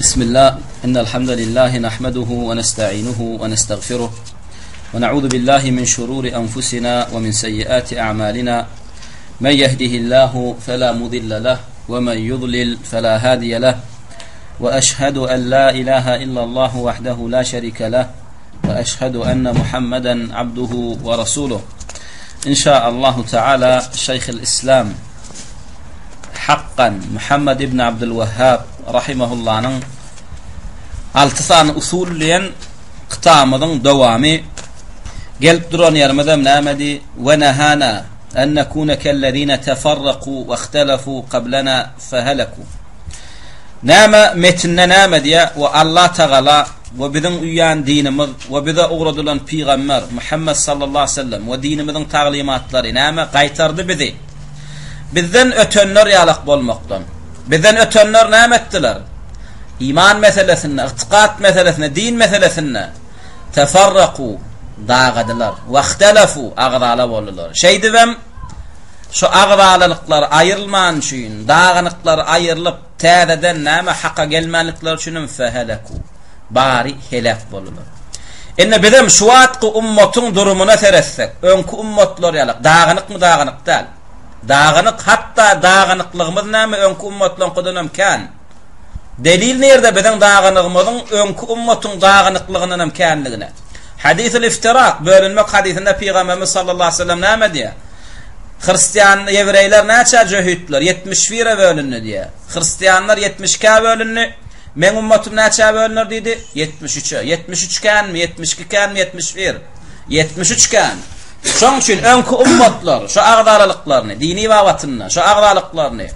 بسم الله إن الحمد لله نحمده ونستعينه ونستغفره ونعوذ بالله من شرور أنفسنا ومن سيئات أعمالنا من يهده الله فلا مضل له ومن يضلل فلا هادي له وأشهد أن لا إله إلا الله وحده لا شريك له وأشهد أن محمدا عبده ورسوله إن شاء الله تعالى شيخ الإسلام Hakkan Muhammed ibn Abdulwahhab rahimahullanyň Alty sany usul diýen kitabymyzyň dowamy gelip duran ýerimizem nämedi? We nahana en nekune kellezine tefarraku we ihtelefu kablena feheleku. Näme metinde näme diýä? We Allah Tagala we biziň uýan dinimiz we bize ugradylan pygamber Muhammed sallallahu aleyhi ve sellem we dinimiziň taglymatlary näme gaýtardy bizi? Bizden ötenler ýalak bolmakdan. Bizden ötenler näme etdiler? Iman meselesinde, ygtykat meselesinde, din meselesinde tefarraku, dagadylar. Wahtelafu, agzala boldular. Şeýdibem şu agzalalyklary aýrylman üçin, dagynyklary aýrylyp, täzeden näme haka gelmänlikleri üçinem feheleku, bary heläk boldular. Indi bizem şu wagtky ummatyň durumyna seretsek, öňki ummatlar ýalak, dagynykmy dagynyk däl. Dagynyk, hatda dagynyklygymyz näme öňki ummatlaryňkydanam kän. Delil nirde biziň dagynygymyzyň öňki ummatyň dagynyklygynyňam känligine? Hadisul iftirak, bölünmek hadysynda Pygamberimiz sallallahu aleyhi ve sellem näme diýýär? Hristian, ýewreýler näçä jöhitler? 71-e bölündi diýýär. Hristianlar 72-ä bölündi. Meň ummatym näçä bölüner diýdi? 73-e. 73 känmi, 72 känmi, 71? 73 kän. Şoň üçin öňki ummatlar şu agzalalyklaryny, dini babatynda şu agzalyklaryny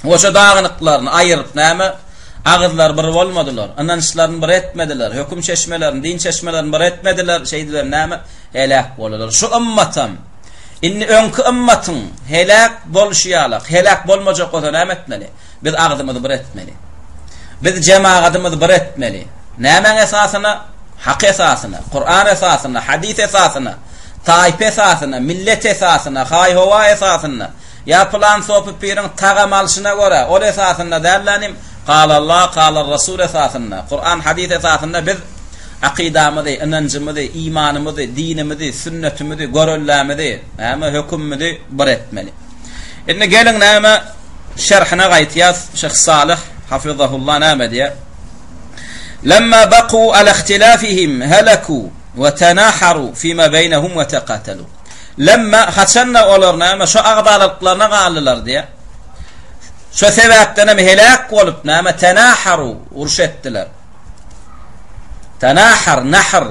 we şu dagynyklaryny aýyryp näme? Agyzlary bir bolmadylar, ynançlaryny bir etmediler, höküm çeşmelerini, din çeşmelerini bir etmediler, şeýdibem näme? Heläk boldular. Şu ymmatam indi öňki ymmatyň heläk bolşy ýalak, heläk bolmajak bolsa näme etmeli? Biz agzymyzy bir etmeli. Biz jemagatymyzy bir etmeli. Nämäň esasyna? Hak esasyna, Kuran esasyna, hadys esasyna, taýpa esasyna, millet esasyna, haý-howa esasynda, ýa pylan sopy piriň tagam alşyna görä, ol esasynda däl-de, Galallah, galar-Rasul esasynda, Kuran, hadys esasynda biz akydamyzy, ynanjymyzy, imanymyzy, dinimizi, sünnetimizi, görellämizi, näme, hökümimizi bir etmeli. Indi geliň näme şerhine gaýtýas. Şyh Salyh hafizahullah näme diýýär? Lemma baku ala ihtilafihim halaku we tanaharu fima beynehum we taqatalu. Lemma haçanda olar näme şu agzalalyklaryna galdylar diýýär. Şu sebäpden hem heläk bolup näme tanaharu uruş etdiler. Tanahar, nahr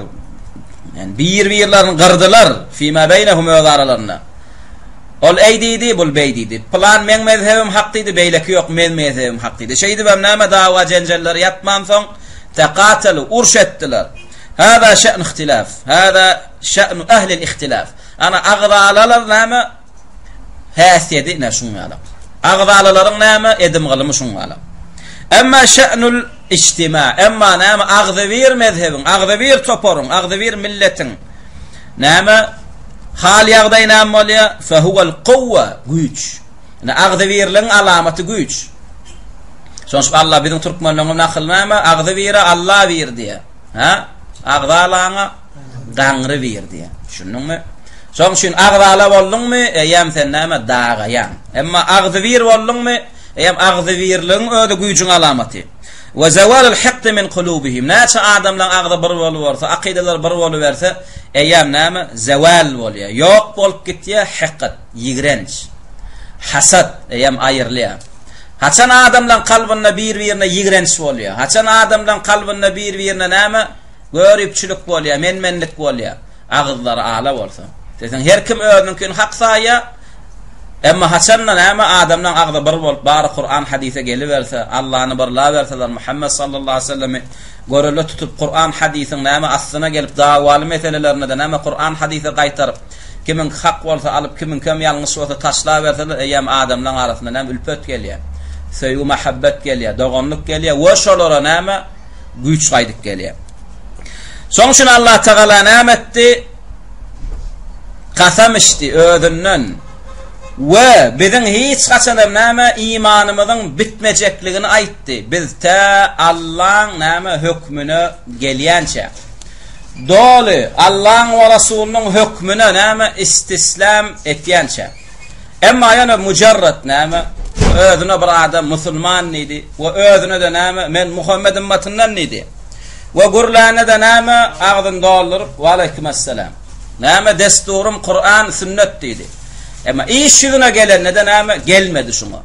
yani bir-birlerini gyrdylar fima beynehum öz aralarynda. Ol eý diýdi, bul beý diýdi. Pylan meň mezhebim hak diýdi, beýleki ýok meň mezhebim hak diýdi. Şeýdibem näme dawa jenjeller ýatmansoň, tekatelu, uruş etdiler. Hâzâ şe'nu ihtilâf, hâzâ şe'nu ehlil ihtilâf. Ana agzalalar näme häsiýedi ine şuň ýalak. Agzalalaryň näme edim-gylymy şuň ýalak. Emma şe'nul ijtima, emma näme agzybir mezhebiň, agzybir toparyň, agzybir milletiň Näme? Hal-ýagdaý näme bolýar? Fehuwel kuwwe, güýç. Ine, agzybirligiň alamaty güýç. Şonuň üçin Allah biziň türkmenleriň nakyly näme? Agzy bire Allah bir diýýär. Ha? Agzalaňa gaňry bir diýýär. Düşündiňmi? Şonuň üçin agzala bolduňmy, eýýäm sen näme? Dagaýaň. Emma agzybir bolduňmy, eýýäm agzybirligiň özi güýjüň alamaty. We zewalul hikdi min kulubihim. Näçe adamlaň agzy bir boluberse, akydalary bir boluberse, eýýäm näme? Zewal bolýar. Ýok bolup gitýär hikd, ýigrenç. Hasad eýýäm aýrylýar. Haçan adamlaň kalbynda bir-birine ýigrenç bolýar? Haçan adamlaň kalbynda bir-birine näme? Göripçilik bolýar, men-menlik bolýar. Agyzlary ala bolsa. Diýseň, her kim özüniňkini hak saýýar. Emma haçanda näme adamlaň agzy bir bolup bary Kuran hadise geliberse, Allany birlaberseler, Muhammet sallallahu aleyhi ve sellemi görelde tutup Kuran hadisiň näme aslyna gelip dawaly meselelerinde-de näme Kuran hadise gaýtaryp, kimiňki hak bolsa alyp, kimiňkem ýalňyş bolsa taşlaberseler, eýýäm adamlaň arasynda näme ülpet gelýär. Söýgi mahabbet gelýär, doganlyk gelýär we şolara näme güýç gaýdyp gelýär. Şoň üçin Allah Tagala näme etdi? Kasam içdi özünden. We biziň hiç haçanam näme imanymyzyň bitmejekligini aýtdy. Biz tä Allaň näme hökmüne gelýänçäk. Doly Allaň we Rasulynyň hökmüne näme istislam etýänçäk. Emma ýöne mujarrat näme özüne bir adam musulman diýdi we özüne-de näme men Muhammed ymmatyndan diýdi. We gürlände-de näme agzyny dolduryp waleýkimessalam. Näme desturym Kuran sünnet diýdi. Emma iş ýüzüne gelende-de näme gelmedi şuňa.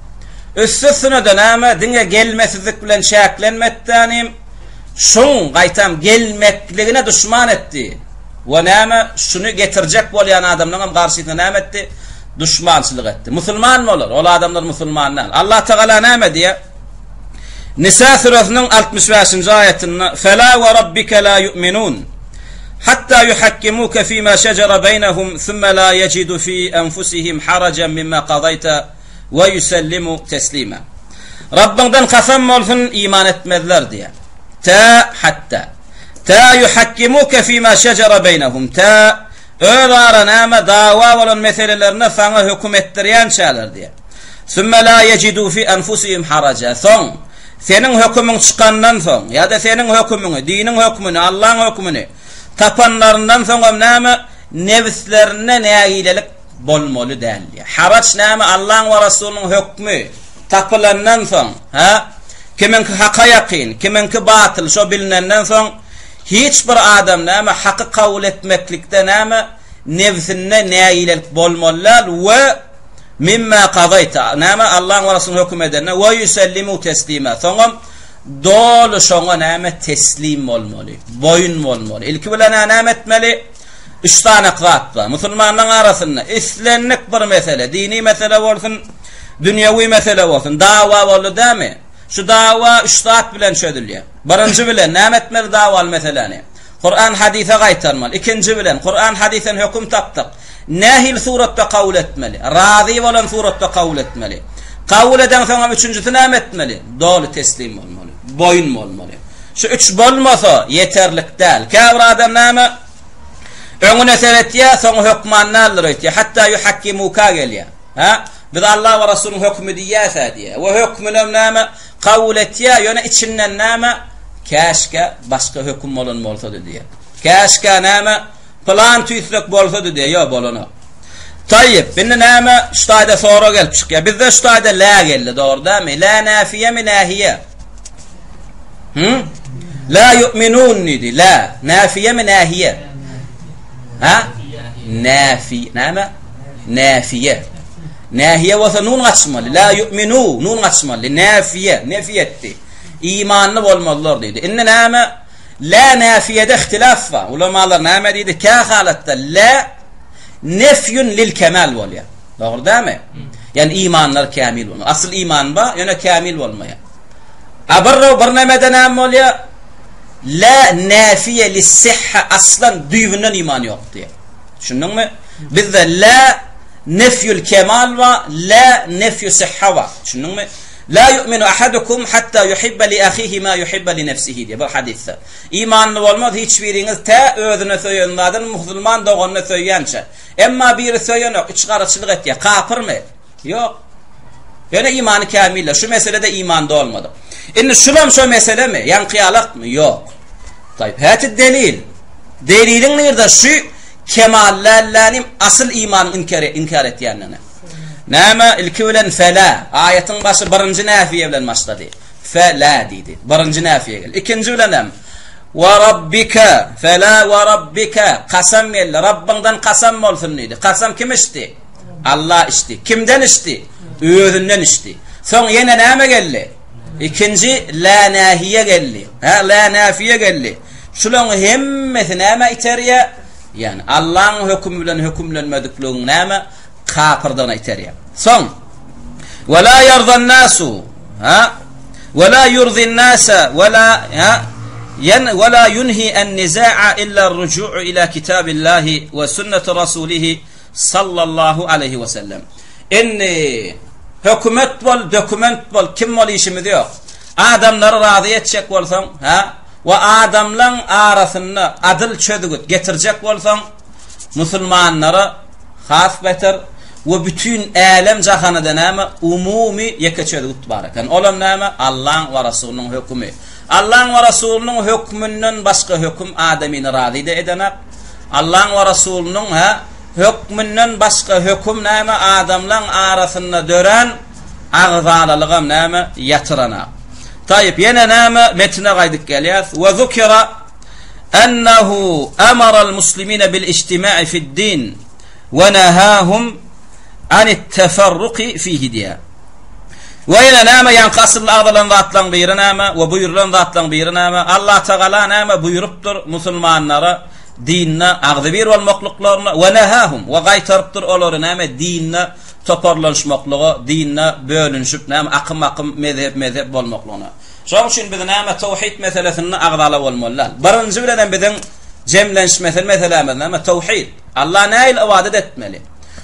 Üstesine-de näme diňe gelmesizlik bilen çäklenmedi-dänim, şuň gaýtam gelmekligine duşman etdi. We näme şuny getirjek bolýan adamlaryň hem garşysyna näme etdi? Duşmançylyk etdi. Musulman bolar. Ol adamlar musulman däl. Allah Tagala näme diýýär? Nisa süresiniň 65-nji aýatynda Fela we rabbike la yu'minun hatta yuhakkimuke fima şejere beýnehum thumma la yejidu fi enfusihim harajan mimma qadayta we yusellimu teslima. Rabbyňdan kasam bolsun iman etmezler diýýär. Tä hatta tä yuhakkimuke fima şejere beýnehum tä öz ara näme dawa bolan meselelerinde saňa höküm etdirýänçäler diýýär. Sümme la ýejidu fi enfusihim haraja. Soň, seniň hökümiň çykandan soň, ýa-da seniň hökümiňi, diniň hökmüni, Allaň hökmüni tapanlaryndan soňam näme, nebislerinde nägilelik bolmaly däl diýýär. Haraç näme, Allaň we Resulynyň hökmi tapylandan soň, hä, kimiňki haka ýakyn, kimiňki batyl, şo bilnenden soň, hiç bir adam näme, haky kabul etmeklikde näme, nebsinde nägilelik bolmaly däl we Mimma kazaýta, näme Allaň we Resulynyň höküm edenine, we ýusellimu teslima, soňam doly şoňa näme teslim bolmaly, boýun bolmaly. Ilki bilen-ä näme etmeli? Üç sany zat bar. Musulmanlaryň arasynda islendik bir mesele, dini mesele bolsun, dünýewi mesele bolsun, dawa boldy dämi? Şu dawa üç zat bilen çözülýär. Birinji bilen näme etmeli dawaly meseläni? Kuran hadysa gaýtarmaly. Ikinji bilen, Kuran hadysdan höküm tapdyk. Nähili suratda kabul etmeli? Razy bolan suratda kabul etmeli. Kabul edeňsoňam üçünjisi näme etmeli? Doly teslim bolmaly. Boýun bolmaly. Şu üç bolmasa ýeterlik däl. Käbir adam näme? Öňüne seretýär, soňy hökman däldir öýtýär. Hatda ýuhakkimuka gelýär. Hä? Biz Allah we Resulyň hökümi diýýäs-ä diýýär. We hökmünem näme? Kabul etýär, ýöne içinden näme? Käşgä başga höküm bolan bolsady diýýär. Käşgä näme? Pylan tüýslek bolsady diýýär. Ýok, bolanok. Taýyp, indi näme? Şu taýda sorag gelip çykýar. Bizde şu taýda lä geldi, dogry dälmi? Lä näfiýemi, nähiýe? Hı? La yu'minun diýdi. La näfiýemi, nähiýe? Ha? Näfi, näme? Näfiýe. Nähiýe bolsa nun gaçmaly. La yu'minu, nun gaçmaly. Näfiýe, nefi etdi. Imanly bolmazlar diýdi. Indi näme? La näfiýede ihtilaf bar. Ulamalar näme diýdi? Kä halatda la nefýun lil kemal bolýar. Dogry dälmi? Ýani imanlar kämil bolmaýar. Asyl iman bar, ýöne kämil bolmaýar. A bir bir nämede näme bolýar? La näfiýe lis sihha aslan düýbünden iman ýok diýär. Düşündiňmi? Bizde la nefýul kemal bar, la nefýu sihha bar. Düşündiňmi? La yu'minu ahadukum hatta yuhibba li ahihi ma yuhibba li nefsihi diýýär bir hadysda. Imanly bolmaz hiç biriňiz tä özüne söýen zadyny musulman doganyna söýýänçä. Emma biri söýenok, içgaraçylyk etýär. Kapyrmy? Ýok. Ýöne imany kämil. Şu meselede iman dolmadyk. Indi şulam şo meselemi? Ýaňky ýalakmy? Ýok. Taýyp, häti delil. Deliliň nirde? Şu kemallälänim asyl imanyň inkär inkär etýändigine. Näme? Ilki bilen fela. Aýatyň başy birinji näfiýe bilen başlady. Fela diýdi. Birinji näfiýe geldi. Ikinji bilen hem we rabbika fela we rabbika kasam geldi. Rabbyňdan kasam bolsun diýdi. Kasam kim içdi? Allah içdi. Kimden içdi? Özünden içdi. Soň ýene näme geldi? Ikinji la nähiýe geldi. Ha, la näfiýe geldi. Şularyň hemmesi näme iterýär? Ýagny Allaň hökümi bilen hökümlenmedikligiň näme? Kapyrdygyna iterýär. Soň Ve la ýarzan nasu ha ve la yurzin nasa ve la ha yen ve la yunhi en nizaa illa rucu'u ila kitabillahi ve sünneti rasulihi sallallahu aleyhi ve sellem. Indi hökümet bol, dokument bol, kim bol işimiz ýok. Adamlary razy etjek bolsaň, ha we adamlaň arasynda adyl çözgüt getirjek bolsaň, musulmanlara has beter. We bütin älem jahana-da näme? Umumy ýeke çözgüt bar eken. Olam näme? Allaň we Rasulynyň hökümi. Allaň we Rasulynyň hökmünden başga höküm adamyny razy-da edenak. Allaň we Rasulynyň hä, hökmünden başga höküm näme? Adamlaň arasynda dörän agzalalygam näme? Ýatyranak. Taýyp, ýene näme? Metine gaýdyp gelýäs. We zukira ennehu amaral muslimine bil ijtima'i fid-din. We nehahum anit-teferruki fihi diýýär. We ýene näme ýaňky asylda agzalan zatlaryň biri näme we buýrulan zatlaryň biri näme? Allatagala näme buýrupdyr musulmanlara dinde agzybir bolmaklyklaryna we nehahum we gaýtarypdyr olary näme dinde toparlanyşmaklyga, dinde bölünişip näme akym-akym, mezhep-mezhep bolmaklygyna. Şonuň üçin biz näme towhid meselesinde agzala bolmaly däl. Birinji bilen hem biziň jemlenişmesel meselämiz näme towhid. Alla nähili ybadat etmeli?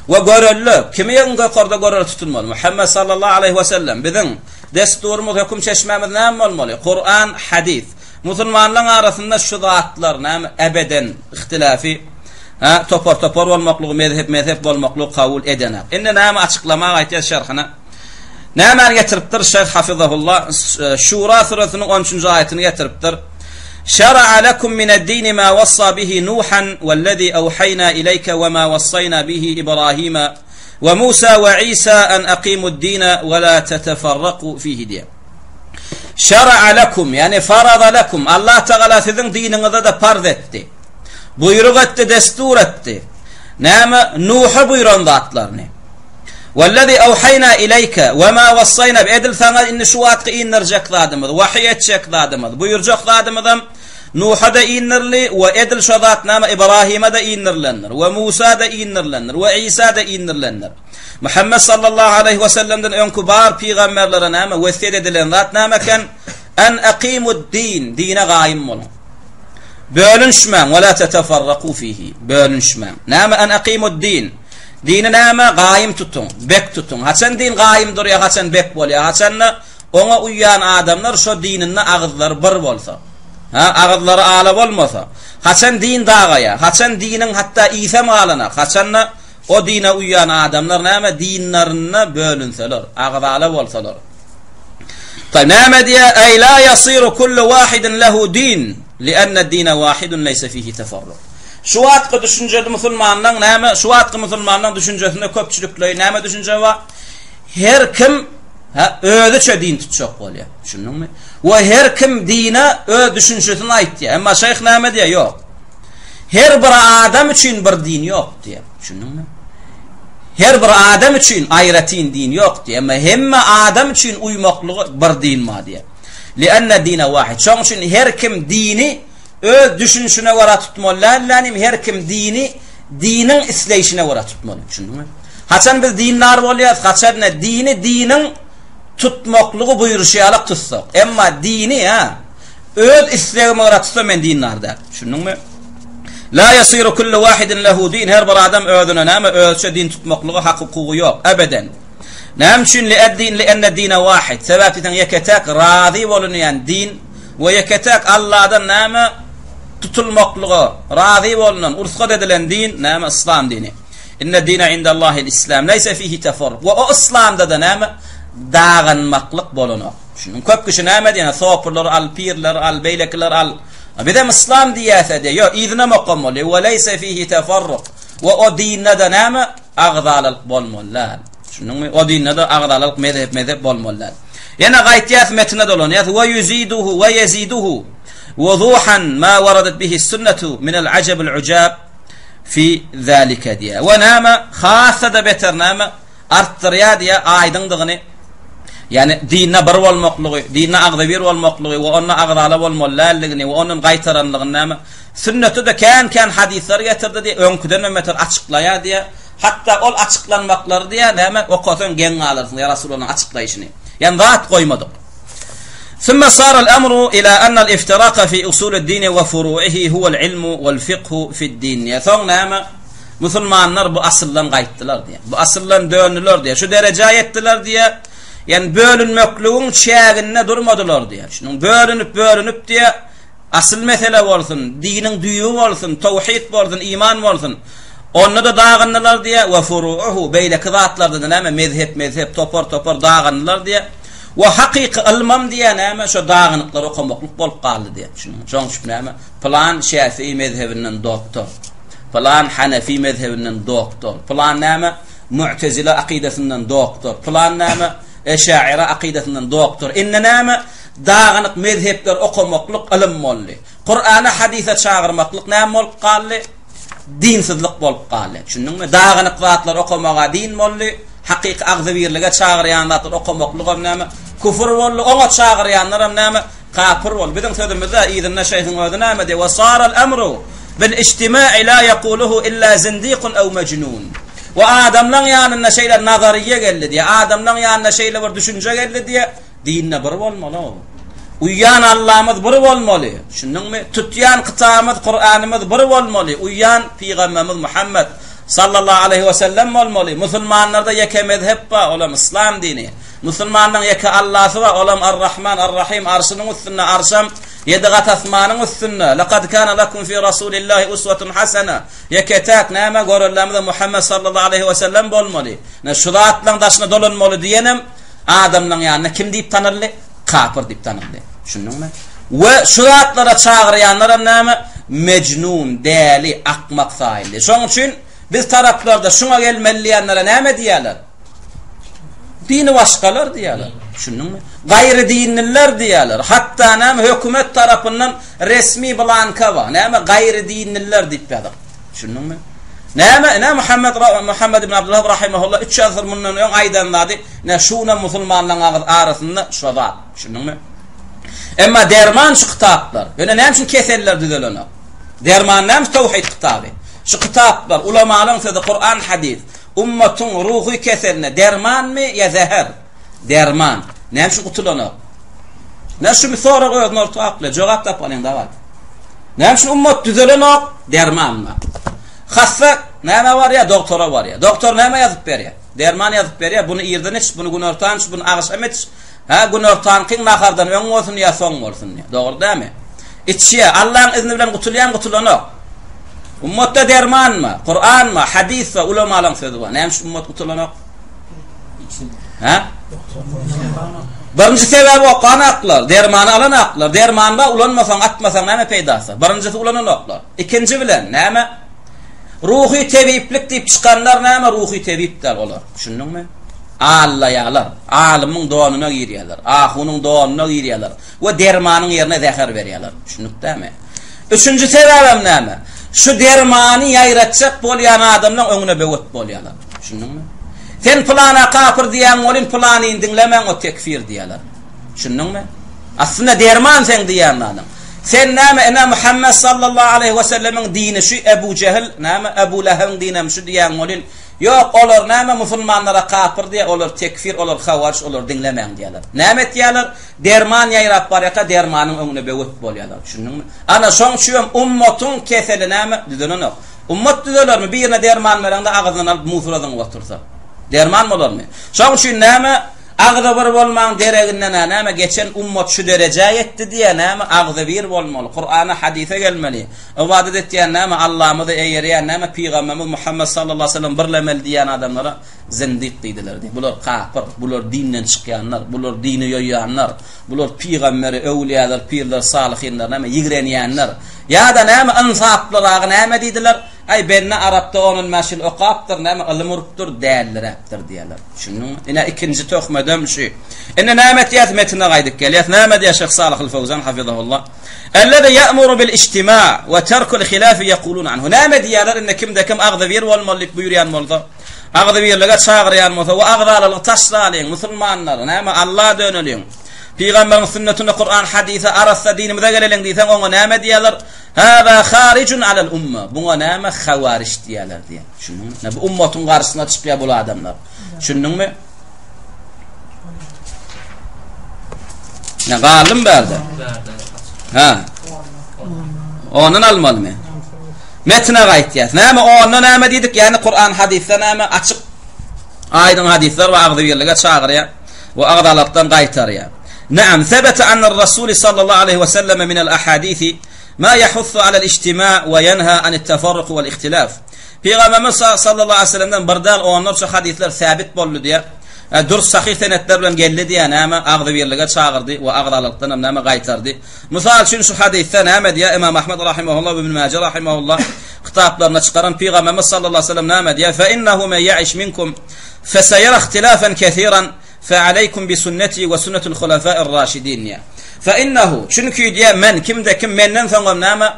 We görelde, kimi iň ýokarda görelde tutulmaly? Muhammet sallallahu aleýhi we sellem biziň desturymyz, höküm çeşmämiz näme bolmaly? Kuran, hadys. Musulmanlaryň arasynda şu zatlar näme ebeden ihtilafi, ha, topar-topar bolmaklygy, mezhep-mezhep bolmaklygy kabul edenak. Indi näme açyklama gaýtýar şerhine. Nämäni getiripdir? Şeýh hafizahullah Şura süresiniň 13-nji aýatyny getiripdir. Şera'a lekum mined-dini ma wassa bihi Nuhan wellezî ewhaýnâ ileýke we ma wassaýnâ bihi Ibrahime we Musa we Isa en akimud-dine we la teteferraku fihi diýýär. Şera'a lekum, ýagny farada lekum, Allah Tagala siziň diniňize-de parz etdi. Buýruk etdi, destur etdi. Näme? Nuha buýran zatlaryny. Wellezî ewhaýnâ ileýke we mâ wassaýnâ edil saňa indi şu wagtky indirjek zadymyz, wahyý etjek zadymyz, buýurjak zadymyzam Nuha-da indirildi we edil şo zat näme Ybraýyma-da indirilendir we Musa-da indirilendir we Isa-da indirilendir. Muhammet sallallahu aleýhi we sellemden öňki bar pygamberlere näme wesýet edilen zat näme eken? En akimud-din, dine gaýym boluň. Bölünişmäň, we la teteferraku fihi, bölünişmäň. Näme en akimud-din? Dini näme? Gaýym tutuň, bek tutuň. Haçan din gaýym durýar, haçan bek bolýar? Haçanda oňa uýýan adamlar şo dininde agyzlary bir bolsa. Ha, agyzlary ala bolmasa. Haçan din dagaýar? Haçan diniň hatda ysam galanak? Haçanda o dine uýýan adamlar näme dinlerinde bölünseler, agyzala bolsalar. Taý näme diýýär? Eý la ýasiru kullu wahidin lehu din, li'enne dine wahidun leýse fihi teferruk. Şu wagtky düşünjede musulmanlaň näme, şu wagtky musulmanlaň düşünjesinde köpçülikleýin näme düşünje bar? Her kim ha, özüçe din tutjak bolýar. Düşündiňmi? We her kim dine öz düşünjesini aýtýar. Emma şeýh näme diýýär? Ýok. Her bir adam üçin bir din ýok diýýär. Düşündiňmi? Her bir adam üçin aýratyn din ýok diýýär. Emma hemme adam üçin uýmaklygy bir din bar diýýär. Li'anna dine wahid. Şonuň üçin her kim dini Öz düşünişine görä tutmaly däl, länim her kim dini diniň isleýşine görä tutmaly. Düşündiňmi? Haçan biz dindar bolýarys, haçan dini diniň tutmaklygy buýruşy ýalak tutsak. Emma dini ha öz islegime görä tutsam men dindar däl. Düşündiňmi? La yasiru kullu wahidin lehu din. Her bir adam özüne näme özçe din tutmaklyga hak hukugy ýok. Ebeden. Näme üçin li eddin li enne dine wahid? Sebäp diýseň ýeke-täk razy bolunýan din We ýeke-täk Alladan näme tutulmaklyga razy bolnan, rugsat edilen din näme? Yslam dini. Inne dine indallahil islam. Leýse fihi teferruk. We o yslamda-da näme? Daganmaklyk bolanok. Düşündiň? Köp kişi näme diýýär? Sopulary al, pirleri al, beýlekileri al. Bizem yslam diýýäs-ä diýýär. Ýok, yzynam okamaly. We leýse fihi teferruk. We o dinde-de näme? Agzalalyk bolmaly däl. Düşündiňmi? O dinde-de agzalalyk mezhep-mezhep bolmaly däl. Ýene gaýtýas metne dolanýas. We ýuziduhu we ýeziduhu wuduhan ma waradat bihi sünnetu minel ajabul ujab fi zalika diýýär. We näme? Hassa-da beter näme? Artdyrýar diýýär aýdyňdygyny. Ýagny dinde bir bolmaklygy, dinde agzybir bolmaklygy we onda agzala bolmaly däldigini we ondan gaýtaranlygyny näme? Sünnetde-de kän-kän hadyslar getirdi diýýär, öňküden hem beter açyklaýar diýýär. Hatda ol açyklanmaklary diýýär, näme, okasaň geň galarsyň, ýa Rasulullahyň açyklaýşyny. Ýagny zat goýmadyk. Sümme saral emru ila ennel iftiraka fi usulid-dini we furuihi huwel ilmu wel fikhu fid-din diýýär. Soň näme, musulmanlar bu asyldan gaýtdylar diýýär. Bu asyldan döndüler diýýär. Şu derejä ýetdiler diýýär. Ýagny bölünmekligiň çäginde durmadylar diýýär. Şunuň bölünip-bölünip diýýär, Asyl mesele bolsun, diniň düýbi bolsun, towhid bolsun, iman bolsun. Onda-da dagyndylar diýýär, we furuuhu, beýleki zatlarda-da näme, mezhep-mezhep, topar-topar dagyndylar diýýär. We hakyky ylmam diýýär näme, şo dagynyklary okamaklyk bolup galdy diýýär. Düşündiňmi? Şoň üçin näme, pylan şäfii mezhebinden doktor, pylan hanefi mezhebinden doktor, pylan näme, mu'tezile akydasyndan doktor, pylan näme, eşaira akydasyndan doktor. Indi näme, dagynyk mezhepleri okamaklyk ylym boldy. Kurana, hadysa çagyrmaklyk näme bolup galdy? Dinsizlik bolup galdy. Düşündiňmi? Dagynyk zatlar okamaga din boldy. Hakyky agzybirlige çagyrýan zatlar okamaklygam näme? Küfür boldy. Oňa çagyrýanlaram näme? Kapyr boldy. Biziň sözümizde yzynda şeýhiň özi näme diýýär? Wa saral emru bil ijtimai la yaquluhu illa zindikun ew mejnun. We adamlaň ýanynda şeýle nazariýe geldi diýýär. Adamlaň ýanyna şeýle bir düşünje geldi diýýär. Dinde bir bolmaly-ow. Uýýan Allamyz bir bolmaly. Düşündiňmi? Tutýan kitabymyz Kuranymyz bir bolmaly. Uýýan pygamberimiz Muhammet sallallahu aleýhi we sellem bolmaly. Musulmanlarda ýeke mezhep bar, olam yslam dini. Musulmanlaryň ýeke Allasy bar, olam Ar-Rahman, Ar-Rahim, arşynyň üstünde, arşam ýedi gat asmanyň üstünde. Lekad kana lekum fi rasulillahi uswatun hasana. Ýeke-täk näme görellämiz Muhammet sallallahu aleýhi we sellem bolmaly. Ne şu zatlaryň daşyna dolanmaly diýenem Adamlaryň ýanynda kim diýip tanaldy? Kapyr diýip tanaldy. Düşündiňmi? We şu zatlara çagyrýanlaram näme? Mejnun, däli, akmak saýyldy. Şonuň üçin biz taraplarda şuňa gelmeli diýenlere näme diýýärler? Dini başgalar diýýärler. Düşündiňmi? Gaýry dinliler diýýärler. Hatda näme hökümet tarapyndan resmi blanka bar. Näme gaýry dinliler diýip ýazyp. Düşündiňmi? Näme, ine Muhammed Muhammed ibn Abdullah rahimehullah 3 asyr mundan öň aýdan zady, ine şuna musulmanlaryň agyz arasynda şo zat. Düşündiňmi? Emma derman şu kitaplar. Ýöne näme üçin keseller düzelenok? Derman näme tawhid kitaby? Şu kitaplar, ulamalaryň sözi, Kur'an, hadis, ummatyň ruhy keseline dermanmy ýa zäher? Derman. Näme üçin gutulanok? Ne şu sorag özüni orta akla, jogap tapalyň dawat. Näme üçin ummat düzelenok? Derman bar. Hassa näme barýar? Doktora barýar. Doktor näme ýazyp berýär? Derman ýazyp berýär. Buny irden iç, buny günortan iç, buny agşam iç. Ha, günortankyň nahardan öň bolsun ýa soň bolsun diýär. Dogry dälmi? Içýär. Allaň izni bilen gutulýan gutulanok. Ummatda derman bar, Kur'an bar, hadis bar, ulamalaryň sözi bar. Näme üçin ummat gutulanok? Ha? Birinji sebäbi okan aklar, dermany alan aklar. Derman bar, ulanmasaň, atmasaň näme peýdasy? Birinjisi ulananoklar. Ikinji bilen näme? Ruhy tebiplik diýip çykanlar näme? Ruhy tebip däl olar. Düşündiňmi? Allaýarlar. Alymyň donuna girýärler. Ahunyň donuna girýärler we dermanyň ýerine zäher berýärler. Düşündik dämi? Üçünji sebäbem näme? Şu dermany ýaýratjak bolýan adamlaň öňüne böwet bolýarlar. Düşündiňmi? Sen pylana kapyr diýýäň welin, pylanyny diňlemäň, o tekfir diýýärler. Düşündiňmi? Aslynda derman seň diýýän zadyň. Sen näme, ine Muhammet sallallahu aleýhi we sellemiň dini şu, Ebu Jehil, näme, Ebu Lehebiň dinem şu diýýäň welin, ýok, olar näme musulmanlara kapyr diýýär, olar tekfir, olar hawaryj, olary diňlemäň diýýärler. Näme etýärler? Derman ýaýrap barýarka dermanyň öňüne böwet bolýarlar. Düşündiňmi? Ana şoň üçin ummatyň keseli näme? Düzelenok. Ummat düzelermi? Birine derman bereňde agzyndan alyp musura zyňyp otursa. Derman bolarmy? Şoň üçin näme? Agzybir bolmaň dereginden-ä näme geçen ummat şu derejä ýetdi diýýär, näme agzybir bolmaly, Kurana, hadysa gelmeli, ybadat etýän näme Allamyzy eýerýän näme pygamberimiz Muhammet sallallahu aleyhi ve sellem birlemeli diýýän adamlara zindik diýdiler diýýär. Bular kapyr, bular dinden çykýanlar, bular dini ýoýýanlar, bular pygamberi, öwlüýalar, pirler, salyhynlar näme ýigrenýänler. Ýa-da näme ynsaplyragy näme diýdiler? Aý bende arapda on-on bäş ýyl okapdyr, näme ylym urupdyr, däliräpdir diýerler. Düşündiňmi? Ine ikinji töhmedem şu. Indi näme etýäs? Metine gaýdyp gelýäs. Näme diýýär Şyh Salyh al-Fowzan hafizahullah? Ellezi ýa'muru bil ijtima we terkul hilafi ýekulun anhu. Näme diýýärler? Indi kimde-kim agzybir bolmaly diýip buýurýan bolsa, agzybirlige çagyrýan bolsa we agzalalygy taşlalyň, musulmanlar, näme Alla döneliň. Pygamberiň sünnetine, Kuran, hadysa, arassa dinimize geleliň diýseň, oňa näme diýerler? Hâzâ harijun alel umma. Buňa näme hawariş diýerler diýen. Düşündiňmi? Ne bu ummatyň garşysyna çykýar bu adamlar. Düşündiňmi? Ne galdym bärde? Ha. Ondan almalymy? Metne gaýtýas. Näme onda näme diýdik? Ýagny Kuran hadysda näme açyk aýdyň hadyslar we agzybirlige çagyrýar. we agzalykdan gaýtarýar. Naam, sebete anner-Rasul sallallahu aleýhi we selleme minel ahadisi ma yahussu alel ijtima we ýenha anit-teferruk wel-ihtilaf. Pygamberimiz sallallahu aleyhi ve sellemden bir däl onlarça hadyslar säbit boldy diýýär. Dürs sahyh senetler bilen geldi diýýär, näme agzybirlige çagyrdy we agzalalykdan hem näme gaýtardy. Mysal üçin şu hadysda näme diýýär Imam Ahmed rahimehullah we Ibn Maje rahimehullah kitaplarynda çykaran Pygamberimiz sallallahu aleyhi ve sellem näme diýýär? Fe innehu men ya'iş minkum feseyera ihtilafan kesiran fe aleykum bi sünneti we sünnetul hulefa'ir raşidin diýýär. Fe innehu çünki diýýär men kimde kim menden soňam näme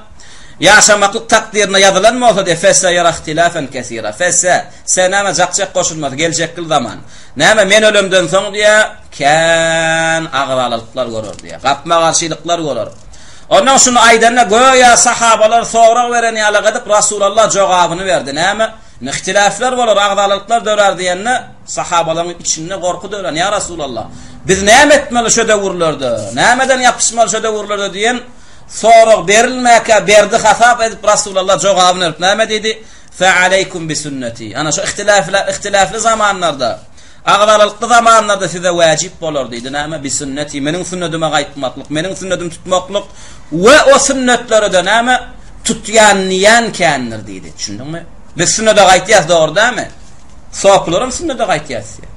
Ýaşamaklyk takdyryna ýazylan bolsa diýýär, Feseyera ihtilafen kesira. Fese, se näme jakjak goşulmasy, geljekli zaman. Näme men ölemden soň diýýär, kän agzalalyklar görer diýýär. Gapma-garşylyklar görer. Ondan şuny aýdanda göýä sahabalar sorag beren ýaly edip Rasulallah jogabyny berdi. Näme? Ihtilaflar bolar, agzalalyklar dörär diýende sahabalaryň içinde gorky dörän. Ýa Rasulallah, biz näme etmeli şu döwürlerde? Nämeden ýapyşmaly şu döwürlerde diýen Sorag berilmäkä berdi hasap edip Rasulallah jogabyny berip näme diýdi? Fe aleykum bi sünneti. Ana şu ihtilafly ihtilafly zamanlarda, agzalalykly zamanlarda size wajyp bolar diýdi. Näme? Bi sünneti. Meniň sünnetime gaýtmaklyk, meniň sünnetimi tutmaklyk we o sünnetlere-de näme? Tutýan diýen kändir diýdi. Düşündiňmi? Biz sünnete gaýtýas, dogry dälmi? Sopylaram sünnete gaýtýas diýýär.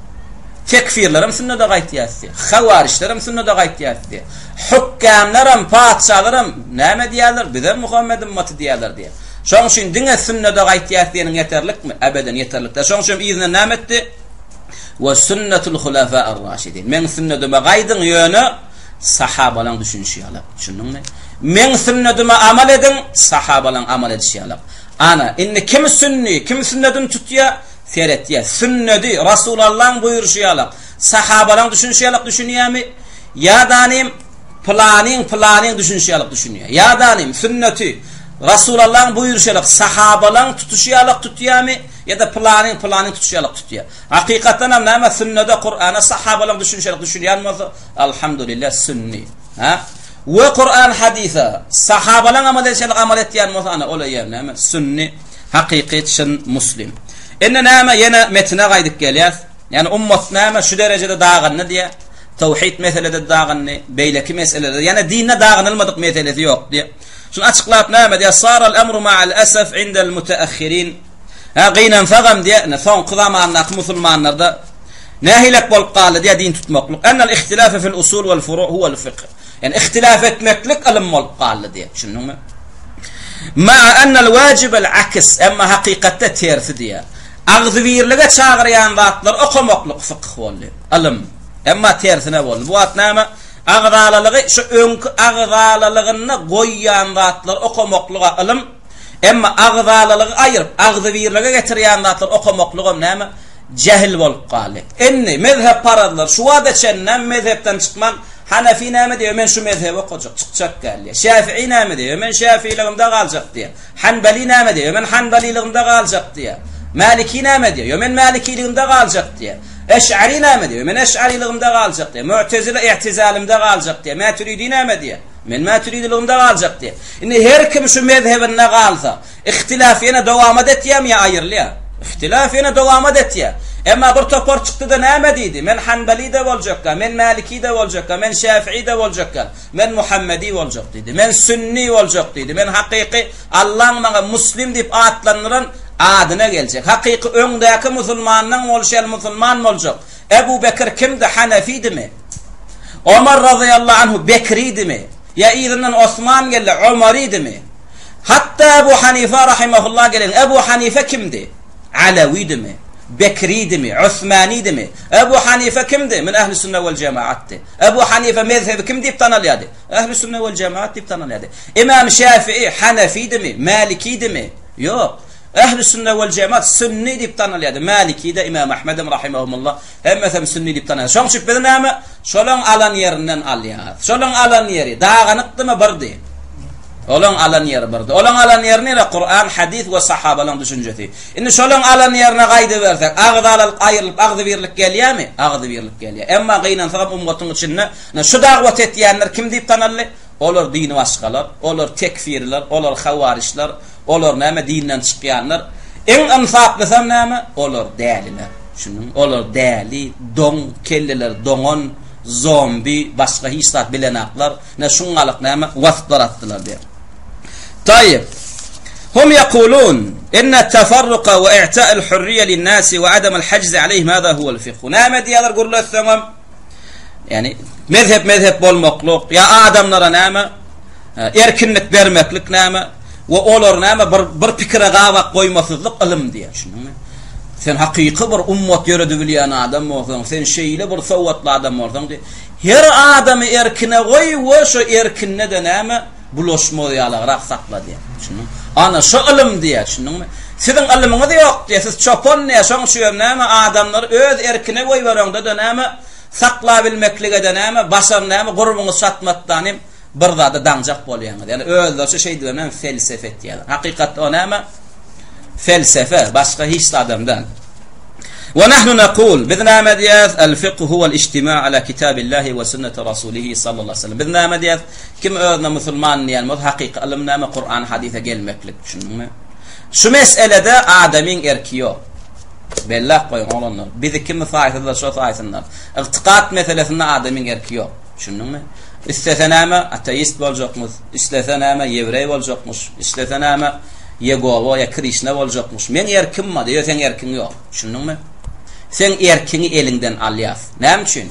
Tekfirlerem sünnete gaýtýas diýýär. Hawarijlerem sünnete gaýtýas diýýär. Hükgamlaram, patyşalaram näme diýýärler? Bizem Muhammed ymmaty diýýärler diýýär. Şonuň üçin diňe sünnete gaýtýas diýeniň ýeterlikmi? Ebeden ýeterlik däl. Şonuň üçin yzyndan näme etdi? We sünnetul hulafa'ir raşidin. Meň sünnetime gaýdyň, ýöne sahabalaň düşünişi ýaly. Düşündiňmi? Meň sünnetime amal ediň, sahabalaň amal edişi ýaly. Ana, indi kim sünni, kim sünnedini tutýar? Seretýär. Sünnedi, Rasulallaň buýruşy ýalak, sahabalaň düşünişi ýalak düşünýärmi? Ýa-da pylanyň, pylanyň düşünişi ýalak düşünýär. Ýa-da sünneti, Rasulallaň buýruşy ýalak, sahabalaň tutuşy ýalak tutýarmy? Ýa-da pylanyň, pylanyň tutuşy ýalak tutýar. Hakykatdan hem näme sünnede, Kur'ana sahabalaň düşünişi ýalak düşünýän bolsa, alhamdulillah sünni. Ha? We Kuran hadysa sahabalaň amal edişi ýaly amal etýän bolsa ana ol eýýäm näme? Sünni, hakyky çyn muslim. Indi näme ýene metine gaýdyp gelýäs. Ýani ummat näme şu derejede dagyndy diýä. Tawhid meselede dagyndy, beýleki meselede, ýani dinde dagynylmadyk meselesi ýok diýä. Şuny açyklap näme diýä? Saral emru ma'al esef indel mutaakhirin. Hä gynansagam diýä, ine soňky zamandaky musulmanlarda Nähilek bolup galdy diýýär din tutmaklyk. Ennel ihtilafe fil usul wal furu huwel fikh. Ýani ihtilaf etmeklik ylym bolup galdy diýýär. Düşündiňmi? Ma'a ennel wajibel aks, emma hakykatda tersi diýýär. Agzybirlige çagyrýan zatlary okamaklyk fykh boldy, ylym. Emma tersine boldy. Bu wagt näme? Agzalalygy şu öňki agzalalygynda goýýan zatlary okamaklyga ylym, emma agzalalygy aýyryp, agzybirlige getirýän zatlary okamaklygam näme? Jähil bolup galdy. Indi mezhepparazlar şu wagta çenlem mezhepden çykman, Hanefi näme diýýär, men şu mezhebi okajak, çykjak däl diýýär. Şäfi'i näme diýýär, men şäfiiligimde galjak diýýär. Hanbeli näme diýýär, men hanbeliligimde galjak diýýär. Maliki näme diýýär, men malikiligimde galjak diýýär. Eş'ari näme diýýär, men eş'ariligimde galjak diýýär. Mu'tezile i'tizalimde galjak diýýär. Mätüridi näme diýýär, men mätüridiligimde galjak diýýär. Indi her kim şu mezhebinde galsa, Ihtilaf ýene dowamat etýärmi ýa aýrylýar? Ihtilaf ýene dowamat etýär. Emma bir topar çykdy-da näme diýdi? Men Hanbeli-de boljakka, men Maliki-de boljakka, men Şäfi'i-de boljakka, men Muhammedi boljak diýdi. Men sünni boljak diýdi. Men hakyky Allaň maňa muslim diýip atlandyran adyna geljek. Hakyky öňdäki musulmanlaň bolşy ýaly musulman boljak. Ebu Bekir kimdi? Hanefidimi? Omar razyýallahu anhu Bekridimi? Ýa yzyndan Osman geldi, Omaridimi? Hatda Ebu Hanifa rahimehullah geliň, Ebu Hanife kimdi? Alewidimi? Bekridimi? Osmanidimi? Ebu Hanife kimdi? Min ehli sünne wel jemaatdy. Ebu Hanife mezhebi kim diýip tanalýardy? Ehli sünne wel jemaat diýip tanalýardy. Imam Şafii Hanefidimi? Malikidimi? Ýok. Ehli sünne wel jemaat sünni diýip tanalýardy. Malikide Imam Ahmedem rahimehumullah Hemmesem sünni diýip tanaýar. Şoň üçin biz näme? Şolaň alan ýerinden alýarys. Şolaň alan ýeri daganykdymy birdi? Olaň alan ýeri birdi. Olaň alan ýeri nire? Kuran, hadys we sahabalaň düşünjesi. Indi şolaň alan ýerine gaýdybersek, agzalalyk aýrylyp, agzybirlik gelýärmi? Agzybirlik gelýär. Emma gynansagam ummatyň içinde şu dagwat etýänler kim diýip tanaldy? Olar dini başgalar, olar tekfirler, olar hawarijler, Olar näme dinden çykýanlar. Iň ynsaplysam näme? Olar däliler. Düşündiňmi? Olar däli, doň, kelleleri doňan, zombi, başga hiç zat bilenaklar. Ne şuňňalyk näme? Wasplar atdylar diýýär. Taýyp. Hum ýekulun, inne tefarruka we i'ta'el hurriýe linnâsi we ademel hajzi aleyhim hâzâ huwel fikhu. Näme diýýärler gürletseňem? Ýani mezhep mezhep bolmaklyk ýa adamlara näme erkinlik bermeklik näme we olar näme bir bir pikire gabak goýmasyzlyk ylym diýýär. Düşündiňmi? Sen hakyky bir ummat ýöredibilýän adam bolsaň, sen şeýle bir sowatly adam bolsaň, her adamy erkine goý we şo erkinde-de näme bulaşmaz ýalagrak sakla diýýär. Düşündiňmi? Ana şo ylym diýýär, düşündiňmi? Siziň ylymyňyz ýok diýýär, siz çopan diýýär, şoň üçin hem näme adamlary öz erkine goýbereňde-de näme saklabilmeklige-de näme başar näme gurbuňyz çatmatdan hem bir zada daňjak bolýaňyz. Ýani özleriçe şeýdibem näme felsefe etýärler. Hakykatda o näme? Felsefe, başga hiç zadam däl. We nahnu nakul, biz näme diýýäs? El fikhu huwel ijtima ala kitabillahi we sünneti rasulihi sallallahu aleyhi ve sellem. Biz näme diýýäs? Kim özüne musulman diýen bolsa, hakyky ylym näme? Kuran, hadysa gelmeklik, düşündiňmi? Şu meselede adamyň erki ýok. Belläp goýuň, oglanlar. Bizi kimi saýsalar, şo saýsynlar. Ygtykat meselesinde adamyň erki ýok. Düşündiňmi? Islese näme, ateist boljakmyş, islese näme, ýewreý boljakmyş, islese näme, Ýegowa ýa Krişna boljakmyş. Meň erkim bar, ýöne seň erkiň ýok. Düşündiňmi? Seň erkiňi eliňden alýas. Näme üçin?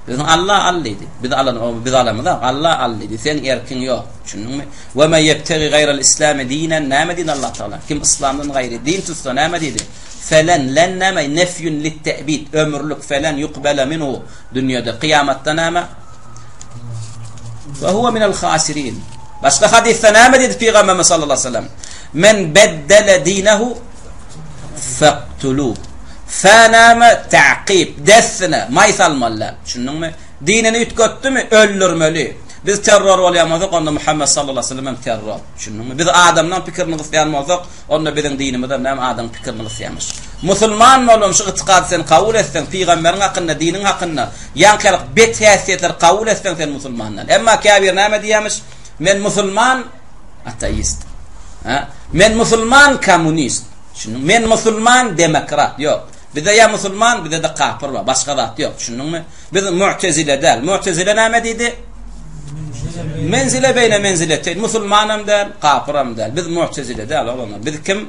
Biziň Alla al diýdi. Biz alan, biz alamyzak, Alla al diýdi. Seň erkiň ýok. Düşündiňmi? Ve men yebtegi gaýral islami dinen näme diýdi Allah Taala? Kim yslamdan gaýry din tutsa näme diýdi? Felen len näme? Nefyun lit-te'bid. Ömürlik felen yukbala minhu. Dünýede, kyýamatda näme? Ve huve minel hasirin. Başga hadysda näme diýdi Pygamberimiz sallallahu aleyhi ve sellem? Men beddele dinehu Faktuluh. Fa näme? Ta'kib. Dessine maý salmaly däl. Düşündiňmi? Dinini üýtgetdimi? Öldürmeli. Biz terror bolýan bolsak, onda Muhammet sallallahu aleyhi ve sellem hem terror. Düşündiňmi? Biz adamdan pikirini gysýan bolsak, onda biziň dinimiz hem näme adamyň pikirini gysýarmyş. Musulman bolan şu ytykady sen kabul etseň, pygamberiň hakynda, diniň hakynda ýaňky ýaly bet häsiýetleri kabul etseň sen musulman däl. Emma käbir näme diýýärmiş? Men musulman ateist. Ha? Men musulman kommunist. Düşündiňmi? Men musulman demokrat. Ýok. Bizde ýa musulman, bizde-de kapyr bar. Başga zat ýok. Düşündiňmi? Biz mu'tezile däl. Mu'tezile näme diýdi? Menzile beýne menzileteýn. Musulmanam däl, kapyram däl. Biz mu'tezile däl oglanlar. Biz kim?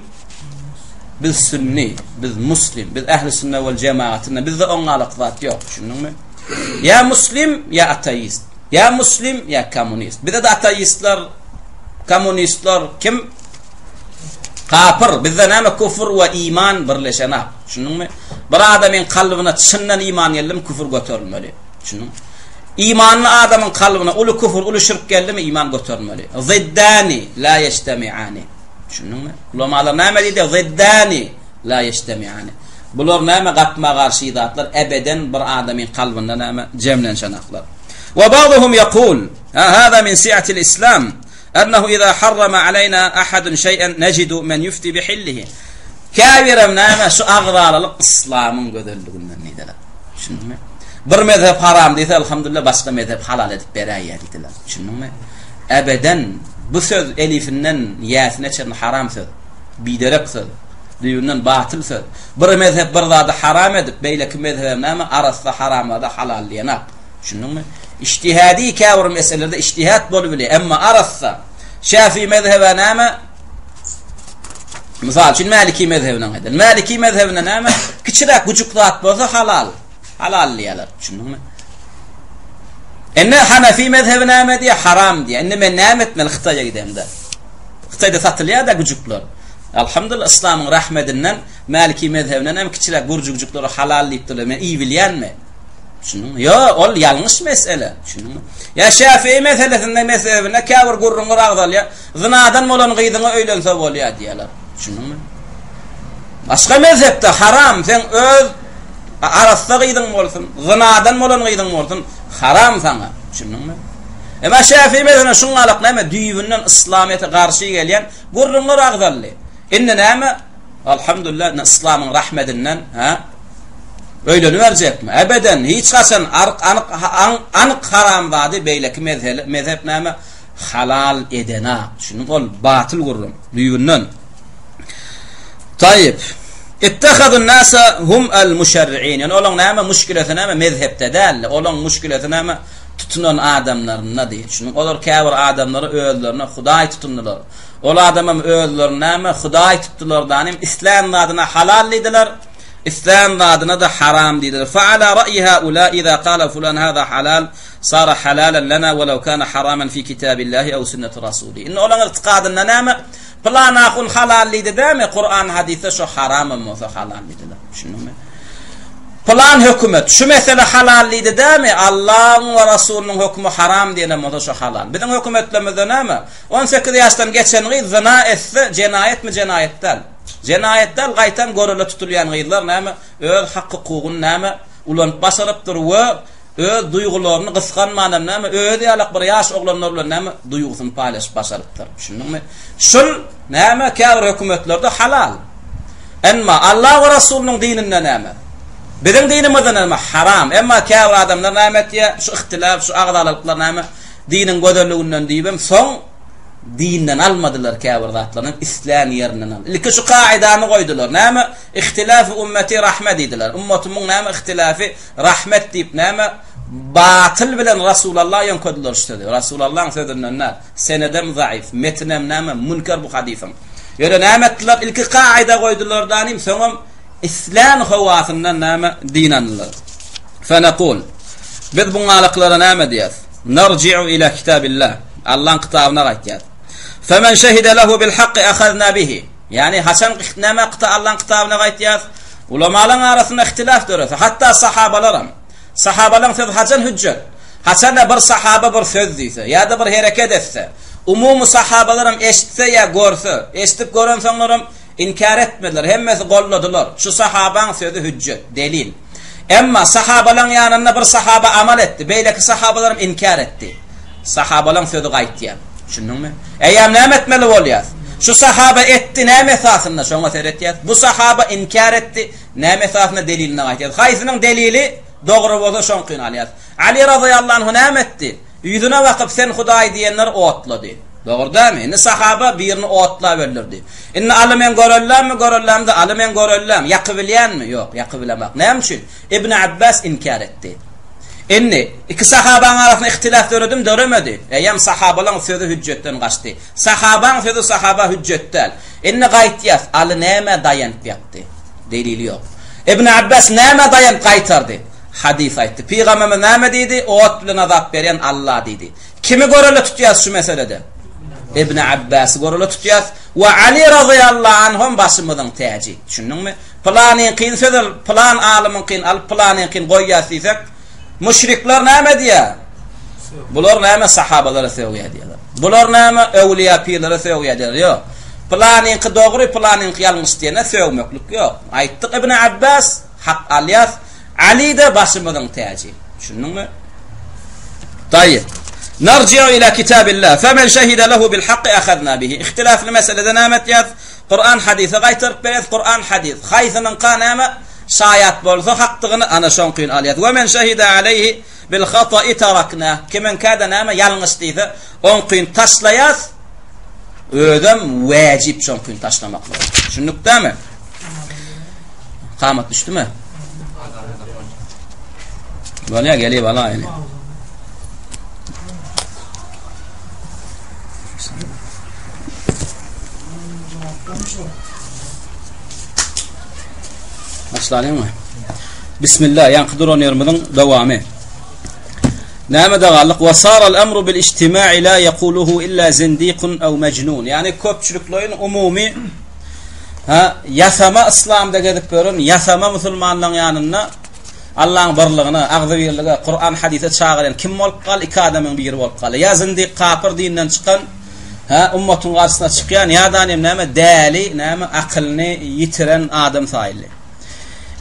Biz sünni, biz muslim, biz ähli sünne wal jemaatynda. Bizde oňňalyk zat ýok. Düşündiňmi? Ýa muslim, ýa ateist. Ýa muslim, ýa kommunist. Bizde-de ateistler, kommunistler kim? Kapyr. Bizde näme küfür we iman birleşenak. Düşündiňmi? Bir adamyň kalbyna çyndan iman geldimi, küfür göterilmeli. Düşündiňmi? Imanly adamyň kalbyna uly küfür, uly şirk geldimi, iman göterilmeli. Ziddani la yeştemiani. Düşündiňmi? Ulamalar näme diýdi? Ziddani la yeştemiani. Bular näme gapma-garşy zatlar ebeden bir adamyň kalbynda näme jemlenşenaklar. Ve ba'duhum yekul, ha hada min si'atil islam. Ennehu iza harrama aleyna ahadun şey'en necidu men yufti bihillihi. Käbirem näme şu agzalalyk yslamyň gözelliginden diýdiler. Düşündiňmi? Bir mezhep haram diýse, elhamdülillah başga mezhep halal edip beräýýär diýdiler. Düşündiňmi? Ebeden bu söz elifinden ýäsine çenli haram söz. Biderek söz. Düýbünden batyl söz. Bir mezhep bir zady haram edip, beýleki mezhebem näme arassa haram zady halal diýenak. Düşündiňmi? Ijtihadi käbir meselelerde ijtihat bolubilýär. Emma arassa Şafi mezhebe näme? Mysal üçin Maliki mezhebine aýdaly. Maliki mezhebine näme? Kiçiräk güjük zat bolsa halal. Halal diýýärler. Düşündiňmi? Indi Hanefi mezhebi näme diýýär? Haram diýýär. Indi men näme etmeli Hytaýa gidemde? Hytaýda satylýar-da güjükler. Alhamdulillah Islamyň rahmedinden Maliki mezhebinden hem kiçiräk gürjügjükleri halal diýipdirler. Men iýibilýänmi? Düşündiňmi? Ýok, ol ýalňyş mesele. Düşündiňmi? Ýa Şäfi'i meselesinde mezhebinde käbir gürrüňler agzalýar. Zynadan bolan gyzyňa öýlense bolýar diýýärler. Düşündiňmi? Başga mezhepde haram, sen öz arassa gyzyň bolsun, zynadan bolan gyzyň bolsun, haram saňa. Düşündiňmi? Emma Şäfi'i mezhebinde şuňňalak näme düýbünden yslamyýete garşy gelýän gürrüňler agzaldy. Indi näme? Alhamdulillah, indi yslamyň rahmedinden, ha? Öýleniberjekmi? Ebeden, hiç haçan ark, anyk, anyk haram zady beýleki mezhele, mezhep näme? Halal edenak. Düşündiň? Ol batyl gürrüň, düýbünden. Taýyp. Ittehadun nasa hum al muşerri'in. Ýani olaň näme muşkilesi näme mezhepde däldi. Olaň muşkilesi näme? tutunan adamlaryndady. Şunuň olar käbir adamlary özlerine hudaý tutundylar. Ol adamam özlerini näme hudaý tutdular danym islän zadyna halal diýdiler, islän zadyna-da haram diýdiler. Fa ala ra'yi haula iza qala fulan hada halal sara halalan lana walau kana haraman fi kitabillahi aw sunnati rasuli. Indi olaryň ygtykadynda näme? Pylan ahun halal diýdi dämi? Kuran hadysda şo haramam bolsa halal diýdiler. Düşündiňmi? Pylan hökümet şu mesele halal diýdi dämi? Allahyň we Rasulynyň hökümi haram diýenem bolsa şo halal. Biziň hökümetlerimizde näme? 18 ýaşdan geçen gyz zyna etse jenaýatmy jenaýat däl. Jenaýat däl gaýtam görele tutulýan gyzlar näme? Öz hak hukugyny näme ulanyp başarypdyr we Öz duýgularyny gysganmanam näme, özi ýalak bir ýaş oglanlar bilen näme, duýgusyny paýlaşyp başarypdyr. Düşündiňmi? Şul, näme, käbir hökümetlerde halal. Emma Allah we Rasulynyň dininde näme? Biziň dinimizde näme? Haram. Emma käbir adamlar näme etýär? Şu ihtilaf, şu agzalalyklar näme? Diniň gözelliginden diýibem, soň dinden almadylar käbir zatlaryny, islän ýerinden aldy. Ilki şu kaidany goýdular. Näme? Ihtilafy ummeti rahme diýdiler. Ummatymyň näme ihtilafy Rahmet diýip näme batyl bilen Rasulalla ýöňkediler şu sözi. Rasulallaň sözünden däl. Senedem zaif, metinem näme münker bu hadysyň. Ýöne näme etdiler? Ilki kaida goýdular danym, soňam islän howasyndan näme dynandylar. Fenekul. Biz buňalyklara näme diýýäs? Narji'u ila kitabillah. Allaň kitabyna gaýtýas. Femen şehide lehu bil hakki ahazna bihi. Ýagny haçan näme hakda Allaň kitabyna gaýtýas? Ulamalaň arasynda ihtilaf dörese, hatda sahabalaram. Sahabalaň sözi haçan hüjjet? Haçanda bir sahaba bir söz diýse, ýa-da bir hereket etse, umumy sahabalaram eşitse ýa görse, eşidip görensoňlaram inkär etmediler, hemmesi golladylar. Şu sahabaň sözi hüjjet, delil. Emma sahabalaň ýanynda bir sahaba amal etdi, beýleki sahabalaram inkär etdi. Sahabalaň sözi gaýtýar. Düşündiňmi? Eýýäm näme etmeli bolýas? Şu sahaba etdi näme esasynda şoňa seretýäs. Bu sahaba inkär etdi näme esasynda deliline gaýtýas. Haýsynyň delili dogry bolsa şoňkyny alýas. Ali razyýallahu anhu näme etdi? Ýüzüne bakyp sen Hudaý diýenleri otlady. Dogry dälmi? Indi sahaba birini otlap öldürdi. Indi Aly meň görellämmi, görellämde Aly meň görelläm. Ýakybilýänmi? Ýok, ýakybilemak. Näme üçin? Ibn Abbas inkär etdi. Indi, iki sahabaň arasynda ihtilaf döredimi, döremedi. Eýýäm sahabalaň sözi hüjjetden gaçdy. Sahabaň sözi sahaba hüjjet däl. Indi gaýtýas, Aly nämä daýanyp ýakdy? Delili ýok. Ibn Abbas nämä daýanyp gaýtardy? Hadys aýtdy. Pygamberimiz näme diýdi? Ot bilen azap berýän Alla diýdi. Kimi görele tutýas şu meselede? Ibn Abbasy görele tutýas we Ali razyýallahu anhum başymyzyň täji. Düşündiňmi? Pylanyňkyny söz al, pylan alymyňkyny alyp pylanyňkyny goýýas diýsek, müşrikler näme diýýär? Bular näme sahabalara sögýär diýýärler. Bular näme öwliýa pirlere sögýär diýýärler. Ýok. Pylanyňky dogry, pylanyňky ýalňyş diýene sögmeklik ýok. Aýtdyk Ibn Abbas hak alýas, Ali-de başymyzyň täji. Düşündiňmi? Taýyp. Narji'u ila kitabillah. Femen şehide lehu bil hakki ahadna bihi. Ihtilafly meselede näme etýäs? Kuran hadysa gaýtaryp berýäs, Kuran hadys. Haýsynyňka näme şaýat bolsa hakdygyny ana şoňkyny alýas. We men şehide aleýhi bil hata'i tarakna. Kimiňkä-de näme ýalňyş diýse, oňkyny taşlaýas. Özem wäjip şoňkyny taşlamaklyk. Düşündikdämi? Kamat düşdümi? Bolýar, gelip alaýyn. Başlalyňmy? Bismillah, ýaňky duran ýerimiziň dowamy. Näme dagallyk? Wa saral amru bil ijtima'i la yaquluhu illa zindiqun aw majnun. Ýani köpçülikleýin umumy ha ýasama yslamda gezip ýören ýasama musulmanlaryň ýanynda Allaň birligine, agzybirlige, Kuran hadise çagyrýan kim bolup gal? Iki adamyň biri bolup galýar. Ýa zindik kapyr dinden çykan Hä, ummatyň garşysyna çykýan ýa-da nem näme däli, näme akylyny ýitiren adam saýyldy.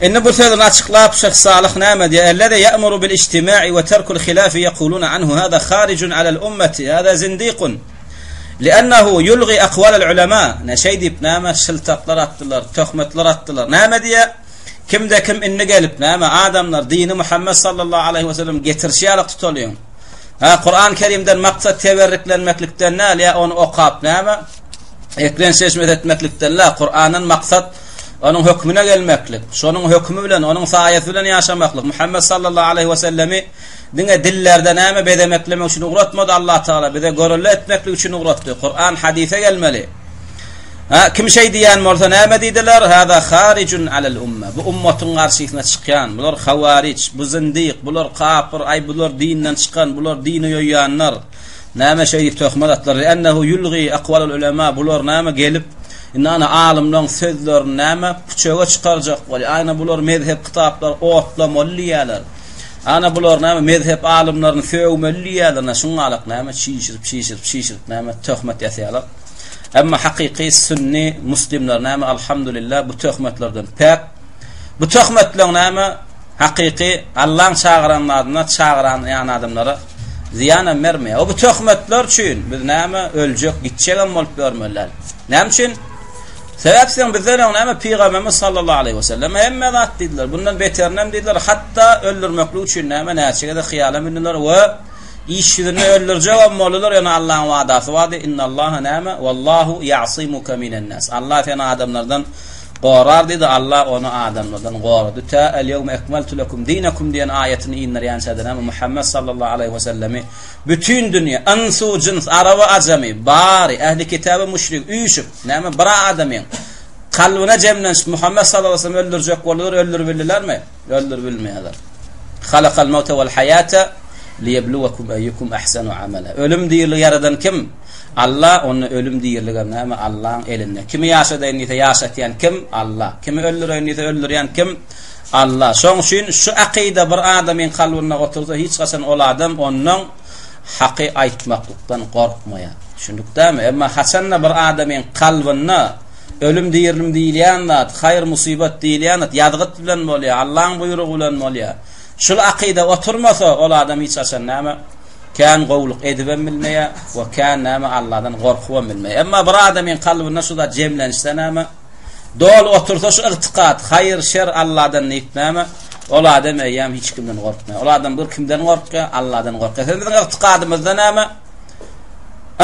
Indi bu sözüni açyklap Şyh Salyh näme diýýär? Ellezi ýa'muru bil ijtima'i we terkul hilafi ýekuluna anhu hada harijun alal ummati, hada zindikun. Li'ennehu ýulgi akwalal ulema. Ne şeý diýip näme şyltaklar atdylar, töhmetler atdylar. Näme diýýär? Kimde kim indi gelip näme adamlar dini Muhammed sallallahu aleyhi we sellem getirişi ýaly tutalyň. Hä, Kuran Kerimden maksat teberriklenmeklikden däl, ýa ony okap näme? Eklenç çeşmesi etmeklikden däl, Kurandan maksat. Onuň hökmüne gelmeklik, şonuň hökümi bilen, onuň saýasy bilen ýaşamaklyk. Muhammet sallallahu aleýhi we sellemi diňe dillerde näme bezemeklemek üçin ugratmady Allah Tagala, bize görelde etmeklik üçin ugratdy. Kuran, hadise gelmeli. Ha, kim şeý diýen bolsa näme diýdiler? Hada harijun alal umma. Bu ummatyň garşysyna çykýan, bular hawariç, bu zindik, bular kapyr, aý bular dinden çykan, bular dini ýoýýanlar. Näme şeý diýip töhmet atdylar? Li'ennehu ýulgi akwalul ulema, bular näme gelip, indi ana alymlaryň sözlerini näme püçege çykarjak bolýar. Aýna bular mezhep kitaplary otlamaly diýýärler. Ana bular näme mezhep alymlaryny sögmeli diýýärler. Na şuňňalak näme çişirip, çişirip, çişirip näme töhmet ýasaýarlar. Emma hakyky sünni muslimler näme alhamdulillah bu töhmetlerden päk. Bu töhmetleň näme Hakyky Allaň çagyran zadyna çagyranýan adamlara zyýanam bermeýär. O bu töhmetler üçin biz näme öljek, gitjegem bolup ýörmeli däl. Näme üçin? Sebäp sen bizden öň näme pygamberimiz sallallahu aleyhi ve sellem hemme zat diýdiler. Bundan beterinem diýdiler. Hatda öldürmeklik üçin näme näçe gezek hyýala mündüler we iş ýüzünde öldürjegem boldular. Ýöne Allaň wadasy bardy. Innallaha näme? Wallahu ya'simuka minen nas. Allah seni adamlardan Gorar diýdi, Allah ony adamlardan gorady. Tä El-ýewme ekmeltu lekum dinekum diýen aýatyny indirýänçä-de näme Muhammet sallallahu aleýhi we sellemi bütin dünýä, ynsu, jyns, araby, ajamy, bary, ähli kitaby, müşrik üýşüp, näme bir adamyň kalbyna jemlenişip Muhammet sallallahu aleýhi we sellemi öldürjek boldular, öldüribildilermi? Öldüribilmeýärler. Halakal mewte wal haýata liýebluwekum eýýukum ahsanu amala. Ölüm diriligi ýaradan kim? Alla, onda ölüm diriligem näme? Allaň elinde. Kimi ýaşadaýyn diýse ýaşatýan kim? Alla. Kimi öldüreýin diýse öldürýän kim? Alla. Şoň üçin şu akyda bir adamyň kalbynda otursa hiç haçan ol adam ondan haky aýtmaklykdan gorkmaýar. Düşündik dämi? Emma haçanda bir adamyň kalbynda ölüm dirilim diýilýän zat, haýyr musybat diýilýän zat ýazgyt bilen bolýar, Allaň buýrugy bilen bolýar. Şul akyda oturmasa ol adam hiç haçan näme? Kän gowulyk edibem bilmeýär we kän näme Alladan gorkubam bilmeýär. Emma bir adamyň kalbynda şu zat jemlenişse näme? Doly otursa şu ygtykat, haýyr, şer Alladan diýip näme? Ol adam eýýäm hiç kimden gorkmaýar. Ol adam bir kimden gorkýar? Alladan gorkýar. Sebäbi biziň ygtykadymyzda näme?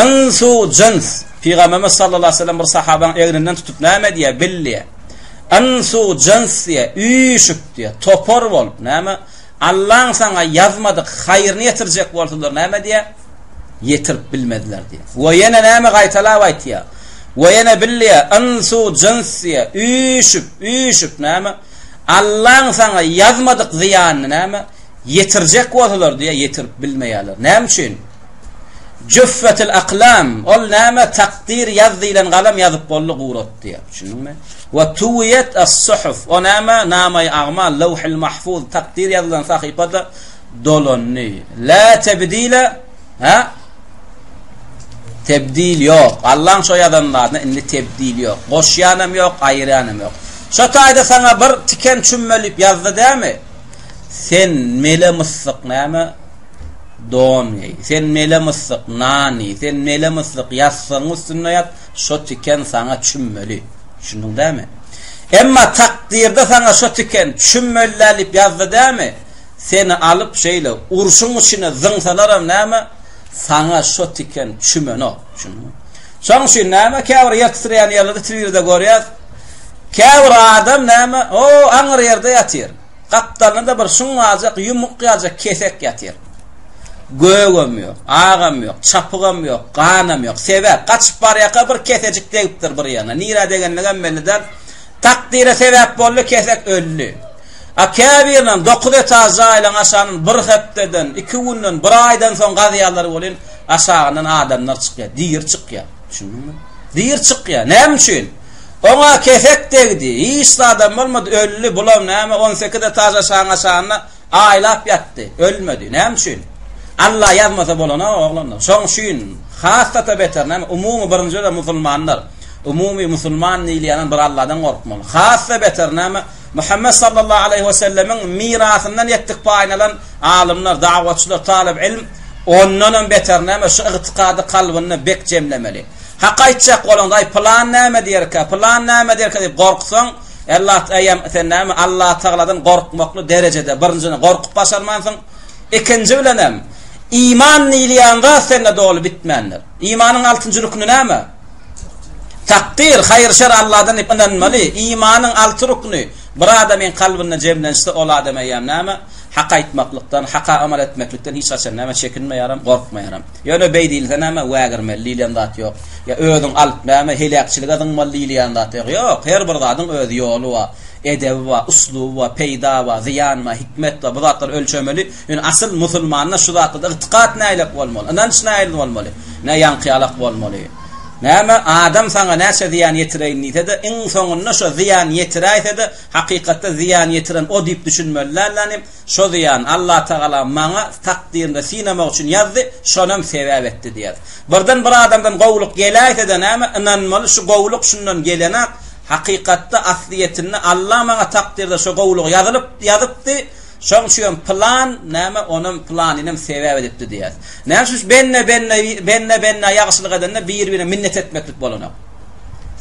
Ynsu jyns. Pygamberimiz sallallahu aleyhi ve sellem bir sahabaň egninden tutup näme diýýär? Bil diýýär. Ynsu jyns diýýär, üýşüp diýýär, topar bolup näme? Allaň saňa ýazmadyk haýryny ýetirjek bolsalar näme diýýär? Ýetirip bilmezler diýýär. We ýene näme gaýtalap aýtýar? We ýene bil diýýär, ynsu jyns diýýär, üýşüp, üýşüp näme? Allaň saňa ýazmadyk zyýanyny näme? Ýetirjek bolsalar diýýär, ýetirip bilmeýärler. Näme üçin? Jüffetil aklam, ol näme takdyr ýaz diýlen galam ýazyp boldy gurat diýýär. Düşündiňmi? We tuwiýet as-suhuf, o näme namaý agmal, lewhil mahfuz, takdyr ýazylan sahypada dolandy. La tebdile, ha? Tebdil ýok. Allaň şo ýazan zadyna indi tebdil ýok. Goşýanam ýok, aýyrýanam ýok. Şo taýda saňa bir tiken çümmelip ýazdy dämi? Sen mele myssyk näme? Don geý. Sen mele myssyk, nan iý. Sen mele myssyk, ýassygyň üstünde ýat, şo tiken saňa çümmeli. Düşündiň dämi? Emma takdyrda saňa şo tiken çümmeli däl diýip ýazdy dämi? Seni alyp şeýle urşuň içine zyňsalaram näme, saňa şo tiken çümenok. Düşündiňmi? Şonuň üçin näme, käbir ýer titreýän ýerlerde telewizorda görýäs, käbir adam näme, o aňyr ýerde ýatyr. Gapdalynda bir şuňňajak ýumuk ýaljak kesek ýatyr. Gögem ýok, agam ýok, çapygam ýok, ganam ýok. Sebäp, gaçyp barýarka bir kesejik degipdir bir ýerine. Nirä degenligem belli däl. Takdyra sebäp boldy, kesek öldi. A käbirinem dokuz etaž jaýlaryň aşagyndan bir hepdeden, iki günden, bir aýdan soň gazýarlar welin, aşagyndan adamlar çykýar, diri çykýar. Düşündiňmi? Diri çykýar. Näme üçin? Oňa kesek degdi. Hiç zadam bolmady, öldi. Bulam näme, on sekiz etaž aşagyň aşagynda aýlap ýatdy. Ölmedi. Näme üçin? Alla ýazmasa bolanok, oglanlar. Şoň üçin has-da beter näme, umumy birinji-de musulmanlar. Umumy musulman diýilýänden bir Alladan gorkmaly. Has-da beter näme, Muhammet sallallahu aleýhi we sellemiň mirasyndan ýetdik paýyny alan alymlar, dawatçylar, talyp ilm, ondanam beter näme, şu ygtykady kalbynda bek jemlemeli. Hak aýtjak bolaňda, aý, pylan näme diýerkä, pylan näme diýerkä diýip gorksaň, Ellat eýýäm sen näme, Allatagaladan gorkmakly derejede, birinjiden gorkup başarmansyň, ikinji bilenem, iman diýilýän zat sende doly bitmändir. Imanyň altynjy rükni näme? Takdyr, haýyr-şer Allahdan diýip ynanmaly. Imanyň alty rukny bir adamyň kalbynda jemlenişse, ol adam eýýäm näme? Hak aýtmaklykdan, haka amal etmeklikden hiç haçan näme çekinmeýärem, gorkmaýaram. Ýöne beý diýilse näme, wägirmeli diýilýän zat ýok. Ýa özüň alyp näme, heläkçilige zyňmaly diýilýän zat ýok. Ýok, her bir zadyň öz ýoly bar, edebi bar, usluby bar, peýda bar, zyýan bar, hikmet bar. Bu zatlary ölçemeli. Ýöne asyl musulmanda şu zatlarda ygtykat nähili bolmaly, ynanç nähili bolmaly, ne ýaňky ýalak bolmaly. Näme, adam saňa näçe zyýan ýetireýin diýse-de, iň soňunda şo zyýan ýetiräýse-de, hakykatda zyýan ýetiren o diýip düşünmeli däl-dä, şo zyýany Allatagala maňa takdyrynda synamak üçin ýazdy, şonam sebäp etdi diýer. Birden bir adamdan gowulyk geläýse-de näme, ynanmaly, şu gowulyk şundan gelenak, hakykatda, aslyýetinde Alla maňa takdyrda şo gowulygy ýazylyp, ýazypdy, Şoň üçin pylan näme onam pylanynam sebäp edipdi diýýäs. Näme üçin bende bende bende bendä ýagşylyk edende bir-birine minnet etmeklik bolanok.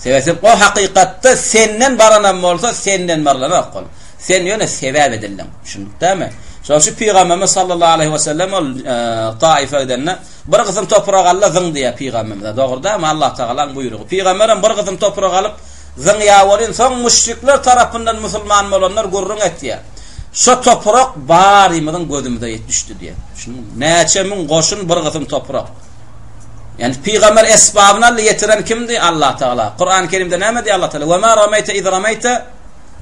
Sebäp o hakykatda senden baranam bolsa senden barylanok ol. Sen ýöne sebäp edildiň. Düşündik dämi? Şoň üçin Pygamberimiz sallallahu aleýhi we sellem ol Taife gidende bir gysym toprak al-da zyň diýýär pygamberimize. Dogry dämi? Allah Tagalaň buýrugy. Pygamberem bir gysym toprak alyp zyňýar welin soň müşrikler tarapyndan musulman bolanlar gürrüň etýär. Şo toprak barymyzyň gözümize düşdi diýýär. Düşündiňmi? Näçe müň goşun bir gysym toprak. Ýani pygamber esbabyny aldy, ýetiren kimdi? Allah Tagala. Kur'an-ı Kerimde näme diýýär Allah Tagala? Ve ma rameýte iz rameýte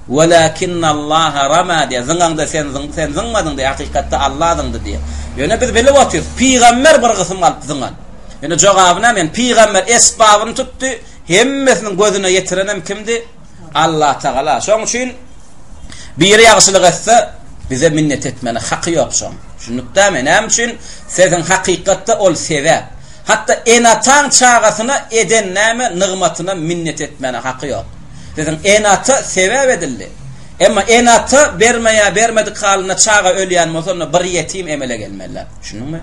welakinnallaha rama diýýär. Zyňaňda sen zyň, sen zyňmadyň diýýär. Hakykatda Allah zyňdy diýýär. Ýöne biz bilip otyrys, pygamber bir gysym alyp zyňan. Ýöne jogaby näme? Ýani pygamber esbabyny tutdy, hemmesiniň gözüne ýetirenem kimdi? Allah Tagala. Şoň üçin Biri ýagşylyk etse, bize minnet etmäne haky ýok şoň. Düşündik dämi? Näme üçin? Sesiň hakykatda ol sebäp. Hatda ene-ataň çagasyna eden näme nygmatyna minnet etmäne haky ýok. Sesiň ene-ata sebäp edildi. Emma ene-ata bermeýär, bermedik halynda çaga ölýän bolsa, onda bir ýetim emele gelmeliler. Düşündiňmi?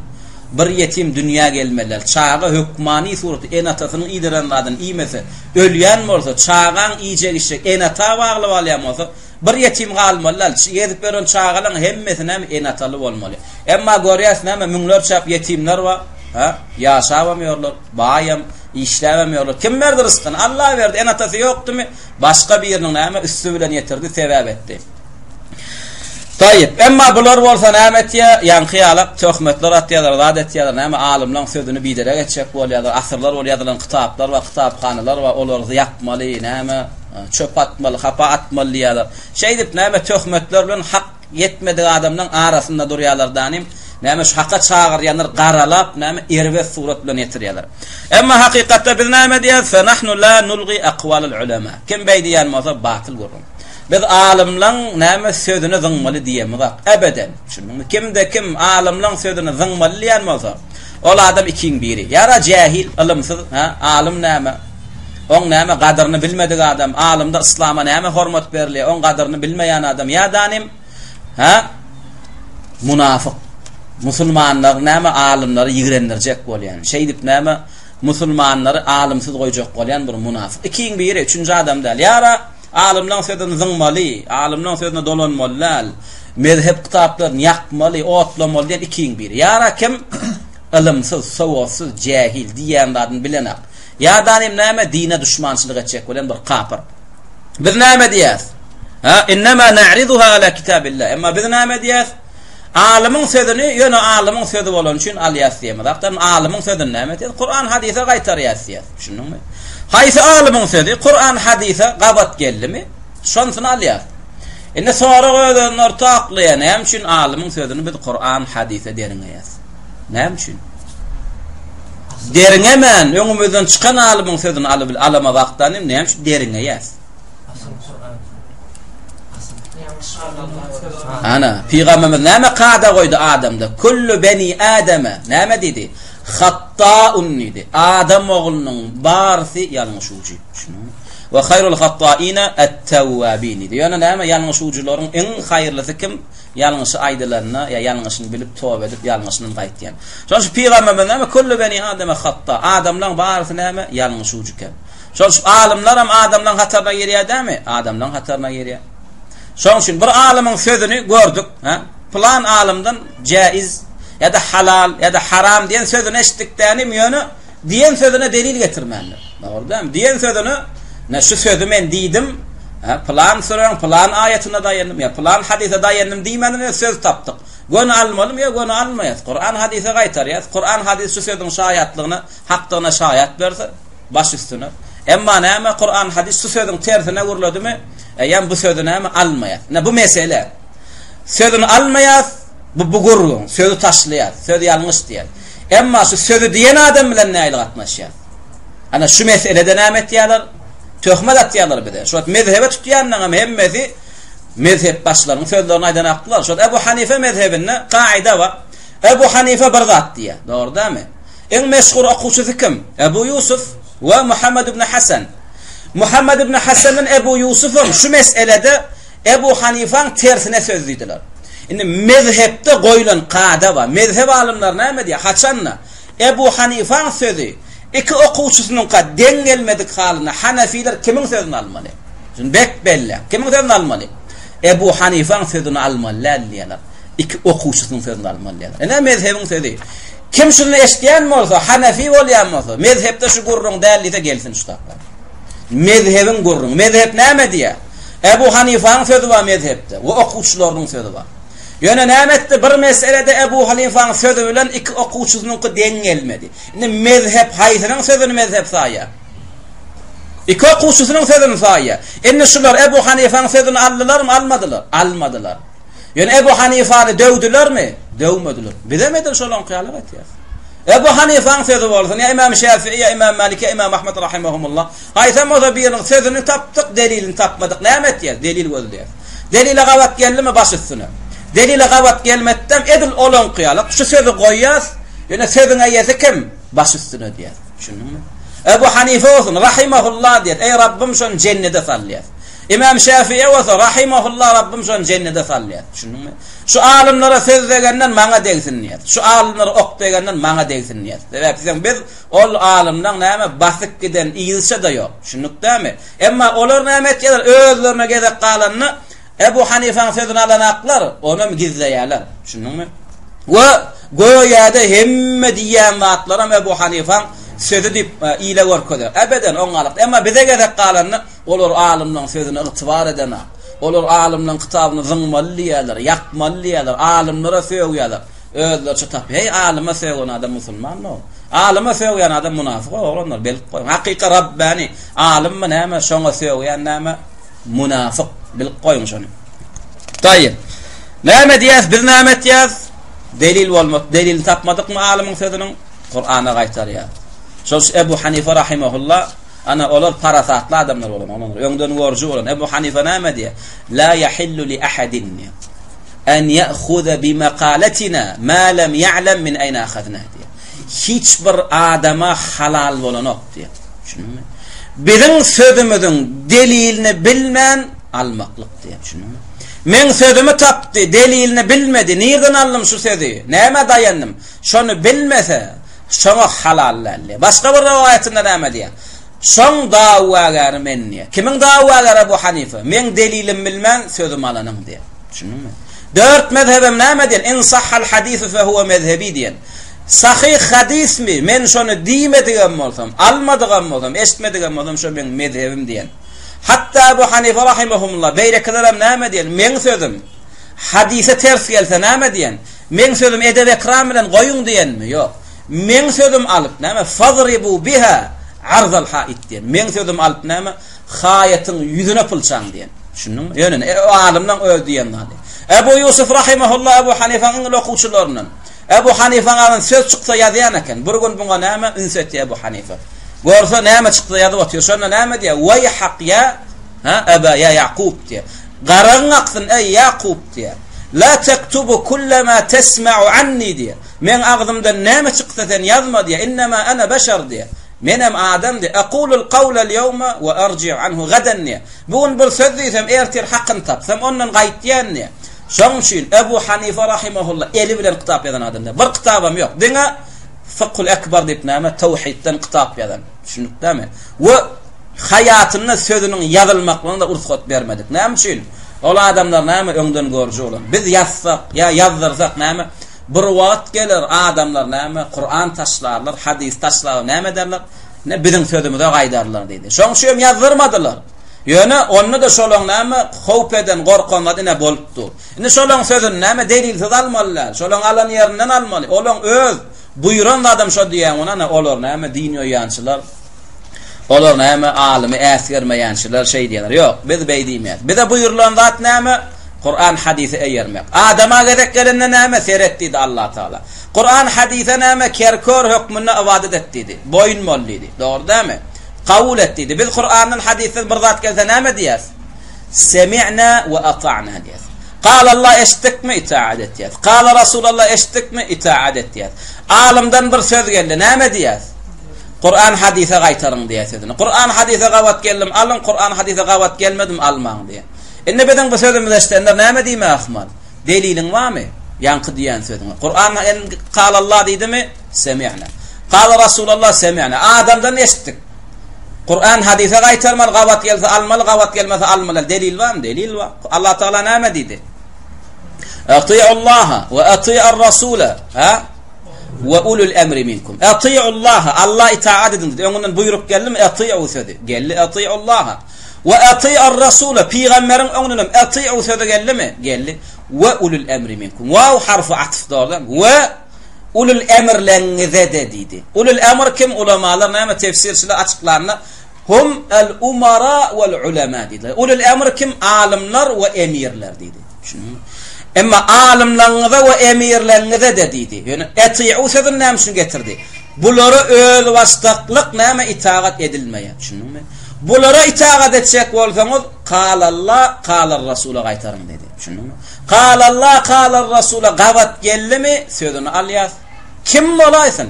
Bir ýetim dünýä gelmeliler. Çaga hökmany suratda ene-atasynyň iýdiren zadyny iýmese, Ölýän bolsa, çagaň iýjek-içjek ene-ata bagly galýan bolsa, bir ýetim galmaly däl. Gezip ýören çagalaň hemmesi näme ene-ataly bolmaly. Emma görýäs näme müňlerçäp ýetimler bar, hä? Ýaşabam ýörler, baýam, işläbem ýörler. Kim berdi ryskyny? Alla berdi. Ene-atasy ýokdumy? Başga biriniň näme üsti bilen ýetirdi, sebäp etdi. Taýyp. Emma bular bolsa näme etýär? Ýaňky ýalak töhmetler atýarlar, zat etýärler. Näme alymlaň sözüni biderek etjek bolýarlar. Asyrlar bolup ýazylan kitaplar bar, kitaphanalar bar, olary ýakmaly, näme çöp atmaly, hapa atmaly diýýärler. Şeýdip näme töhmetler bilen hak ýetmedik adamlaň arasynda durýarlar danym. Näme şu haka çagyrýanlar garalap, näme erbet surat bilen ýetirýärler. Emma hakykatda biz näme diýýäris? Fe nahnu la nulgi aqwalul ulema. Kim beý diýýän bolsa batyl gürrüň. Biz alymlaň näme sözüni zyňmaly diýemizok. Ebeden. Düşündiňmi? Kimde kim alymlaň sözüni zyňmaly diýen bolsa, ol adam ikiň biri. Ýa-da jähil, ylymsyz, hä, alym näme? Oň näme gadyryny bilmedik adam, alymda yslama näme hormat berilýär, oň gadyryny bilmeýän adam ýa-da nim, hä, munafyk. Musulmanlar näme alymlary ýigrendirjek bolýan. Şeýdip näme musulmanlary alymsyz goýjak bolýan bir munafyk. Ikiň biri, üçünji adam däl. Ýa-da Alymlaň sözüni zyňmaly, alymlaň sözüne dolanmaly däl. Mezhep kitaplaryny ýakmaly, otlamaly diýen ikiň biri. Ýa-da kim ylymsyz, sowatsyz, jähil, diýýän zadyny bilenak. Ýa-da hem näme dine duşmançylyk etjek bolan bir kapyr. Biz näme diýýäs? Ha, innema na'riduha ala kitabillah. Emma biz näme diýýäs? Alymyň sözüni ýöne alymyň sözi bolany üçin alýas diýemez. Hakdan alymyň sözüni näme etýäs? Kuran hadysa gaýtarýas diýýäs. Düşündiňmi? Haýsy alymyň sözi Kuran hadysa gabat geldimi? Şonsyny alýas. Indi sorag öz-özüni orta oklaýar. Näme üçin alymyň sözüni biz Kuran hadysa derňeýäs? Näme üçin? Derňemän öňümizden çykan alymyň sözüni alyp alamazakdan näme üçin derňeýäs? Ana, pygamberimiz näme kada goýdy adamda? Kullu beni adama näme diýdi? Hattaun diýdi. Adam oglunyň barysy ýalňyşujy. Düşündiňmi? We haýrul hattaina at-tawwabin diýdi. Ýöne näme ýalňyşujylaryň iň haýyrlysy kim? Ýalňyşy aýdylanda ýa ýalňyşyny bilip toba edip ýalňyşyndan gaýtýan. Şonuň üçin pygamberimiz näme? Kullu beni adama hatta. Adamlaryň barysy näme? Ýalňyşujy eken. Şonuň üçin alymlaram adamlaryň hataryna girýär dämi? Adamlaryň hataryna girýär. Şonuň üçin bir alymyň sözüni gördük, ha? Pylan alymdan jäiz ýa-da halal ýa-da haram diýen sözüni eşitdik dänim, ýöne diýen sözüne delil getirmändir. Dogry dälmi? Diýen sözüni, ne şu sözi men diýdim, ha, pylan süräň pylan aýatyna daýandym ýa pylan hadysa daýandym diýmändir, söz tapdyk. Göni almalymy ýa göni almaýas? Kuran hadysa gaýtarýas. Kuran hadys şu sözüň şaýatlygyna, hakdygyna şaýat berse, baş üstüne. Emma näme Kuran hadys şu sözüň tersine gürledimi, eýýäm bu sözi näme almaýas. Ine bu mesele. Sözüni almaýas, bu bu gürrüň, sözi taşlaýas, söz ýalňyş diýýäs. Emma şu sözi diýen adam bilen nähili gatnaşýas? Ana şu meselede näme etýärler? Töhmet atýarlar bize. Şu wagt mezhebe tutýanlaryň hem hemmesi mezhep başlarynyň sözlerini aýdan aklar. Şu Ebu Hanife mezhebinde kaida bar. Ebu Hanife bir zat diýýär. Dogry dälmi? Iň meşhur okuwçysy kim? Ebu Ýusuf we Muhammed ibn Hasan. Muhammed ibn Hasandan Ebu Ýusufam şu meselede Ebu Hanifaň tersine söz diýdiler. Indi mezhepde goýlan kada bar. Mezhep alymlary näme diýýär? Haçanda Ebu Hanifaň sözi iki okuwçysynyňka deň gelmedik halynda hanefiler kimiň sözüni almaly? Şuny bek belläň. Kimiň sözüni almaly? Ebu Hanifaň sözüni almaly däl diýýärler. Iki okuwçysynyň sözüni almaly diýýärler. Ine mezhebiň sözi. Kim şuny eşidýän bolsa, hanefi bolýan bolsa, mezhepde şu gürrüň däl diýse gelsin şu tapdan. Mezhebiň gürrüňi. Mezhep näme diýýär? Ebu Hanifaň sözi bar mezhepde we okuwçylarynyň sözi bar. Ýöne näme etdi? Bir meselede Ebu Hanifaň sözi bilen iki okuwçysynyňky deň gelmedi. Indi mezhep haýsynyň sözüni mezhep saýýar? Iki okuwçysynyň sözüni saýýar. Indi şular Ebu Hanifaň sözüni aldylarmy, almadylar? Almadylar. Ýöne Ebu Hanifany döwdülermi? Döwmediler. Bizem edil şolaňky ýaly etýäris. Ebu Hanifaň sözi bolsun, ýa Imam Şäfii, ýa Imam Malik, ýa Imam Ahmed rahimehumullah. Haýsam bolsa biriniň sözüni tapdyk, delilini tapmadyk. Näme etýäris? Delil gözleýäris. Delile gabat geldimi, baş üstüne. Delile gabat gelmedem edil olaňky ýaly şu sözi goýýas, ýöne sözüň eýesi kim? Baş üstüne diýýäris. Düşündiňmi? Ebu Hanife bolsun, rahimehullah diýýäris. Eý Rabbym şony jennede sal diýýäris. Imam Şäfi'e bolsa, rahimehullah Rabbym şony jennede sal diýýär. Düşündiňmi? Şu alymlara söz degenden maňa degsin diýýär. Şu alymlara ok degenden maňa degsin diýýär. Sebäp diýseň biz ol alymlaň näme basyp giden yzça-da ýok. Düşündik dämi? Emma olar näme etýärler? Özlerine gezek galanda Ebu Hanifaň sözüni alanaklar, onam gizleýärler. Düşündiňmi? We göýä-de hemme diýýän zatlaram Ebu Hanifaň sözi diýip e, ile görkezer. Ebeden oňalyk. Emma bize gezek galanda Olar alymlaň sözüne ygtybar edenak. Olar alymlaň kitabyny zyňmaly diýýärler, ýakmaly diýýärler, alymlara sögýärler. Özleriçe tapýar. Heý, alyma sögen adam musulmanmy ol? Alyma sögýän adam munafyk oglanlar, bilip goýuň. Hakyky Rabbani alymmy näme, şoňa sögýän näme? Munafyk. Bilip goýuň şony. Taýýip. Näme diýýäs, biz näme etýäs? Delil bolmak, delilini tapmadykmy alymyň sözüniň? Kur'ana gaýtarýar. Şol Ebu Hanife rahimehullah Ana, olar parasatly adamlar bolan, olar öňden görüji bolan. Ebu Hanife näme diýýär? La yahillu li ahadin diýýär. An ya'khuza bi maqalatina ma lam ya'lam min ayna akhadna diýýär. Hiç bir adama halal bolanok diýýär. Düşündüňmi? Biziň sözümiziň delilini bilmän almaklyk diýýär. Düşündüňmi? Meň sözümi tapdy, delilini bilmedi. Nirden aldym şu sözi? Nämä daýandym? Şony bilmese, Şoňa halal däl diýýär. Başga bir rowaýatynda näme diýýär? Şoň dawagäri men diýýär. Kimiň dawagäri Ebu Hanife? Meň delilim bilmän sözüm alanyň diýýär. Düşündiňmi? Dört mezhebem näme diýen? In sahhal hadisu fe huwe mezhebi diýen. Sahyh hadysmy? Men şony diýmedigem bolsam, almadygam bolsam, eşitmedigem bolsam şo meň mezhebim diýen. Hatda Ebu Hanife rahimehumullah beýlekilerem näme diýen? Meň sözüm hadysa ters gelse näme diýen? Meň sözüm edep-ekram bilen goýuň diýenmi? Ýok. Meň sözüm alyp näme? Fadribu biha arzal haid diýen. Meň sözüm alyp näme? Haýatyň ýüzüne pylçaň diýen. Düşündiňmi? Ýöne e, o alymlaň öz diýen zady. Ebu Ýusuf rahimehullah Ebu Hanifaň iň uly okuwçylaryndan. Ebu Hanifaň agzyndan söz çyksa ýazýan eken. Bir gün buňa näme üns etýär Ebu Hanifa. Görse näme çyksa ýazyp otyr. Şonda näme diýýär? Waýhak ýa ha Eba ýa Ýakup diýýär. Garagyň aksyn eý Ýakup diýýär. La tektubu kulle ma tesma'u anni diýýär. Meň agzymdan näme çyksa sen ýazma diýýär. Innema ana beşer diýýär. Menem adam diýýär. Ekulul kawlel ýewme we erji'u anhu gadan diýýär. Bu gün bir söz diýsem, ertir hakyny tapsam, ondan gaýtýan diýýär. Şonuň üçin Ebu Hanife rahimehullah eli bilen kitap ýazan adam däl. Bir kitabam ýok. Diňe Fykhul Ekber diýip näme tawhidden kitap ýazan. Düşündikdämi? We haýatynda sözüniň ýazylmaklygyna-da rugsat bermedik. Näme üçin? Ol adamlar näme öňden görüji bolan. Biz ýazsak ýa ýazdyrsak näme? Bir wagt geler, adamlar näme Kuran taşlarlar, hadys taşlarlar, näme ederler? Ine biziň sözümize gaýdarlar diýdi. Şoň üçin hem ýazdyrmadylar. Ýöne onda-da şolaň näme howp eden, gorkan zady ine bolup dur. Indi şolaň sözüni näme delilsiz almaly däl. Şolaň alan ýerinden almaly. Olaň öz buýran zadam şo diýýän ony ana olar näme din ýoýýançylar. Olar näme alymy äsgermeýänçiler şeý diýýärler. Ýok, biz beý diýmeýäs. Bize buýrulan zat näme? Kuran hadise eýermek. Adama gezek gelende näme? Seret diýdi Allah Taala. Kuran hadise näme? Kerkör hökmünde ybadat et diýdi. Boýun bol diýdi. Dogry dälmi? Kabul et diýdi. Biz Kurandan hadisden bir zat gelse näme diýýäs? Semi'na we ata'na diýýäs. Galallah eşitdikmi? Itaat etýäs. Gala Rasulallah eşitdikmi? Itaat etýäs. Alymdan bir söz geldi. Näme diýýäs? Kuran hadise gaýtaryň diýýär sözüni. Kuran hadise gabat geldim, alyň, Kuran hadise gabat gelmedim, almaň diýýär. Indi biziň bu sözümizi eşidenler näme diýmegi ahmal? Deliliň barmy? Ýaňky diýen sözüňe. Kuran en galallah diýdimi? Semi'na. Gala Rasulallah semi'na. Adamdan eşitdik. Kuran hadise gaýtarmaly, gabat gelse almaly, gabat gelmese almaly. Delil barmy? Delil bar. Allah Taala näme diýdi? Ati'ullaha we ati'ar rasula. Ha? We ulul emri minkum. Ati'ullaha, Alla itaat ediň diýdi. Öňünden buýruk geldimi? Ati'u sözi. Geldi ati'ullaha. We ati'ar rasula, pygamberiň öňünden hem ati'u sözi geldimi? Geldi. We ulul emri minkum. Waw harfy atyf dogry. We ulul emrleňize-de diýdi. Ulul emr kim? Ulamalar näme tefsirçiler açyklanda hum el umara wal ulema diýdiler. Ulul emr kim? Alymlar we emirler diýdi. Düşündiňmi? Emma alymlaryňyza we emirleriňize-de diýdi. Ýöne eti'u sözüni näme üçin getirdi? Bulara özbaşdaklyk näme itagat edilmeýär. Düşündiňmi? Bulara itagat etjek bolsaňyz, kalalla, kalar rasula gaýtaryň diýdi. Düşündiňmi? Kalalla, kalar rasula gabat geldimi, sözüni alýas. Kim bolaýsyn?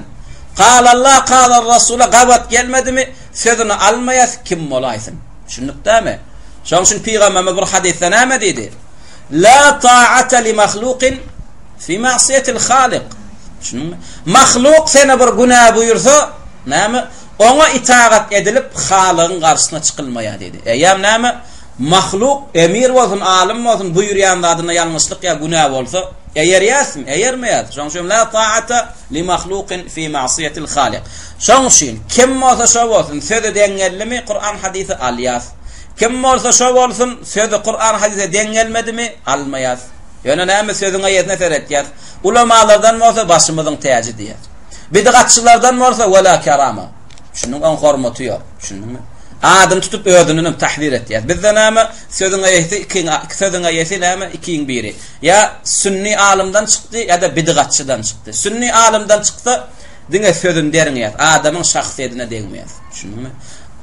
Kalalla, kalar rasula gabat gelmedimi, sözüni almaýas, kim bolaýsyn? Düşündik dämi? Şonuň üçin pygamberimiz bir hadysda näme diýdi? La ta'ata li mahlukin fi ma'siyetil halik. Düşündiňmi? Mahluk sene bir günä buýursa, näme? Oňa itagat edilip, Halygyň garşysyna çykylmaýar diýdi. Eýýäm näme? Mahluk emir bolsun, alym bolsun, buýurýan zadynda ýalňyşlyk ýa günä bolsa, eýerýäsmi? Eýermeýäs. Şonuň üçin la ta'ata li mahlukin fi ma'siyetil halik. Şonuň üçin kim bolsa şo bolsun, sözi deň geldimi, Kuran hadysy alýas. Kim bolsa şo bolsun, sözi Kuran hadysa deň gelmedimi, almaýas. Ýöne näme sözüň eýesine seretýäs. Ulamalardan bolsa başymyzyň täji diýýäs. Bidgatçylardan bolsa wela kerama. Düşündiň, oň hormaty ýok. Düşündiňmi? Adyny tutup özünden hem tahzir etýäs. Bizde näme sözüň eýesi ikiň sözüň eýesi näme ikiň biri. Ýa sünni alymdan çykdy ýa-da bidgatçydan çykdy. Sünni alymdan çyksa Diňe sözüni derňeýäs, adamyň şahsyýetine degmeýäs. Düşündiňmi?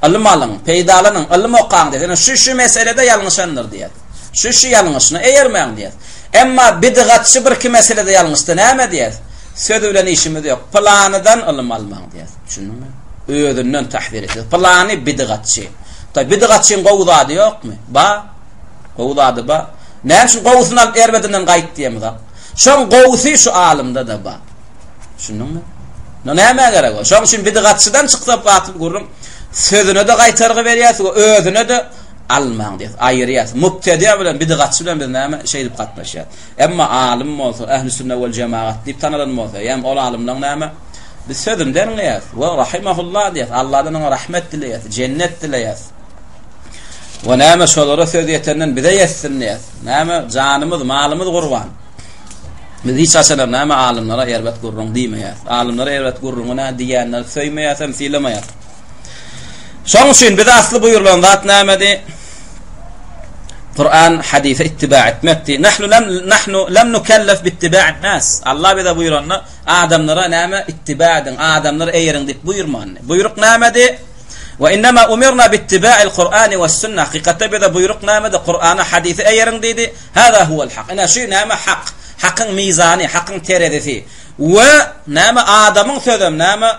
Ylym alyň, peýdalanyň, ylym okaň diýýäs. Ýöne şu-şu meselede ýalňyşandyr diýýäs. Şu-şu ýalňyşyna eýermäň diýýäs. Emma bidgatçy birki meselede ýalňyşsa näme diýýäs? Sözi bilen işimiz ýok. Pylanydan ylym almaň diýýäs. Düşündiňmi? Özünden tahzir etýäs. Pylany bidgatçy. Taý bidgatçyň gowy zady ýokmy? Ba. Gowy zady ba. Näme üçin gowusyny alyp erbedinden gaýt diýemizok? Şoň gowusy şu alymda-da ba. Düşündiňmi? No nämä gerek o? Şoň üçin bidgatçydan çyksa batyl gürrüň sözüne-de gaýtargy berýäs we özüne-de almaň diýýäs, aýyrýas. Mubtedi bilen bidgatçy bilen biz näme şeýdip gatnaşýas. Emma alym bolsa, ähli sünne wel jemagat diýip tanalan bolsa, ýa ol alymlaň näme biz sözüni derňeýäs we rahimahullah diýýäs. Allahdan oňa rahmet dileýäs, jennet dileýäs. We näme şolara söz ýetenden bize ýetsin diýýäs. Näme janymyz, malymyz gurban. Biz hiç haçanam näme alymlara erbet gürrüň diýmeýäs. Alymlara erbet gürrüňi nä diýýänleri söýmeýäs hem sylamaýas. Şoň üçin bize asly buýrulan zat nämedi? Kur'an hadise ittiba etmekdi. Nahnu lam nahnu lam nukallaf bittiba'in nas. Allah bize buýranda adamlara näme ittiba ediň, adamlara eýeriň diýip buýurmandy. Buýruk nämedi? Wa innema umirna bittiba'il Kur'ani we sunna. Hakykatda bize buýruk nämedi? Kur'ana, hadise eýeriň diýdi. Hâzâ huwel hak. Ine şu näme hak. Hakyň mizany, hakyň terezisi. We näme adamyň sözem näme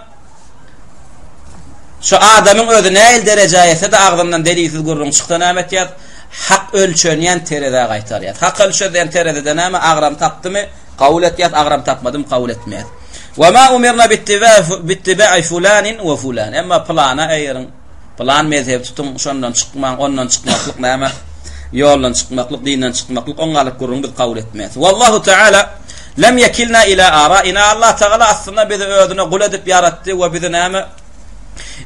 Şu adamyň özi näil derejä ýetse-de agzyndan delilsiz gürrüň çyksa näme etýär? Hak ölçenýän terezä gaýtarýar. Hak ölçelýän terezide näme agram tapdymy? Kabul etýär, agram tapmadymy kabul etmeýär. Wa ma umirna bittiba'i fulanin we fulan. Emma pylana eýeriň. Pylan mezhebi tutuň, şondan çykmaň, ondan çykmaklyk näme? Ýoldan çykmaklyk, dinden çykmaklyk, oň galyp gürrüň biz kabul etmeris. Wallahu Teala lem yekilna ila araina. Allah Tagala aslynda bizi özüne gul edip ýaratdy we bizi näme?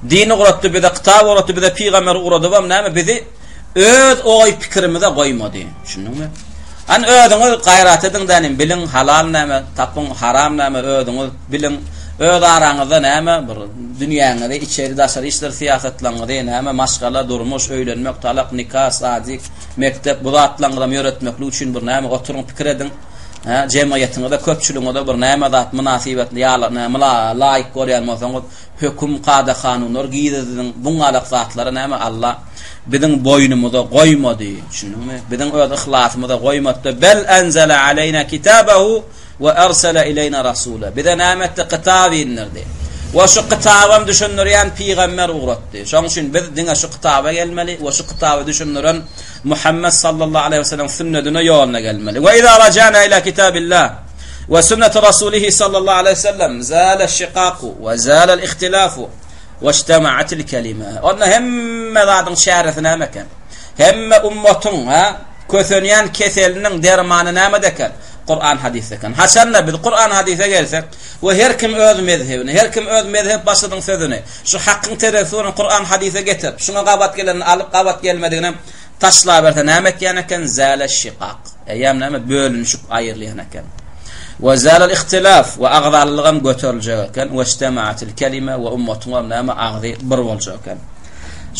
Din ugratdy bize, kitap ugratdy bize, pygamber ugradybam näme bizi öz oý-pikirimize goýmady. Düşündiňmi? Hany özüňiz gaýrat ediň dänim, biliň halal näme, tapyň haram näme özüňiz biliň. Öz araňyzda näme bir dünýäňizi, içeri daşary işler syýasatlaryňyzy näme maşgala, durmuş, öýlenmek, talak, nika, sadik, mekdep bu zatlaryňyzam ýöretmeklik üçin bir näme oturyň pikir ediň. Hä, jemgyýetiňize, köpçüligiňize bir näme zat mynasybetli ýa näme laýyk görýän bolsaňyz, höküm, kada-kanunlar giriziň. Buňalak zatlary näme Alla biziň boýnumyza goýmady. Düşündiňmi? Biziň öz yhlasymyza goýmady. Bel enzele aleýna kitabehu we ersele ileýna rasula. Bize näme etdi? Kitap indirdi. We şu kitabam düşündirýän pygamber ugratdy. Şonuň üçin biz diňe şu kitaba gelmeli we şu kitaby düşündiren Muhammet sallallahu aleýhi we sellem sünnedine ýoluna gelmeli. We iza rajana ila kitabillah we sünneti rasulihi sallallahu aleýhi we sellem zala şikaku we zala ihtilafu we ijtema'atil kelime. Onda hemme zadyň çäresi näme eken? Hemme ummatyň, ha, kösenýän keseliniň dermany nämede eken? Kur'an hadysda eken. Haçanda biz Kur'an hadysa gelsek we her kim öz mezhebini, her kim öz mezhep başynyň sözüni Şu hakyň terezisi bolan Kuran hadysa getirip, şuňa gabat gelenini alyp, gabat gelmediginem taşlaberse näme etýän eken? Zäle şikak. Eýýäm näme? Bölünişik aýrylýan eken. We zälel ihtilaf we agzalylygam göteriljek eken. We ijtemaatil kelime we ummatyňam näme agzy bir boljak eken.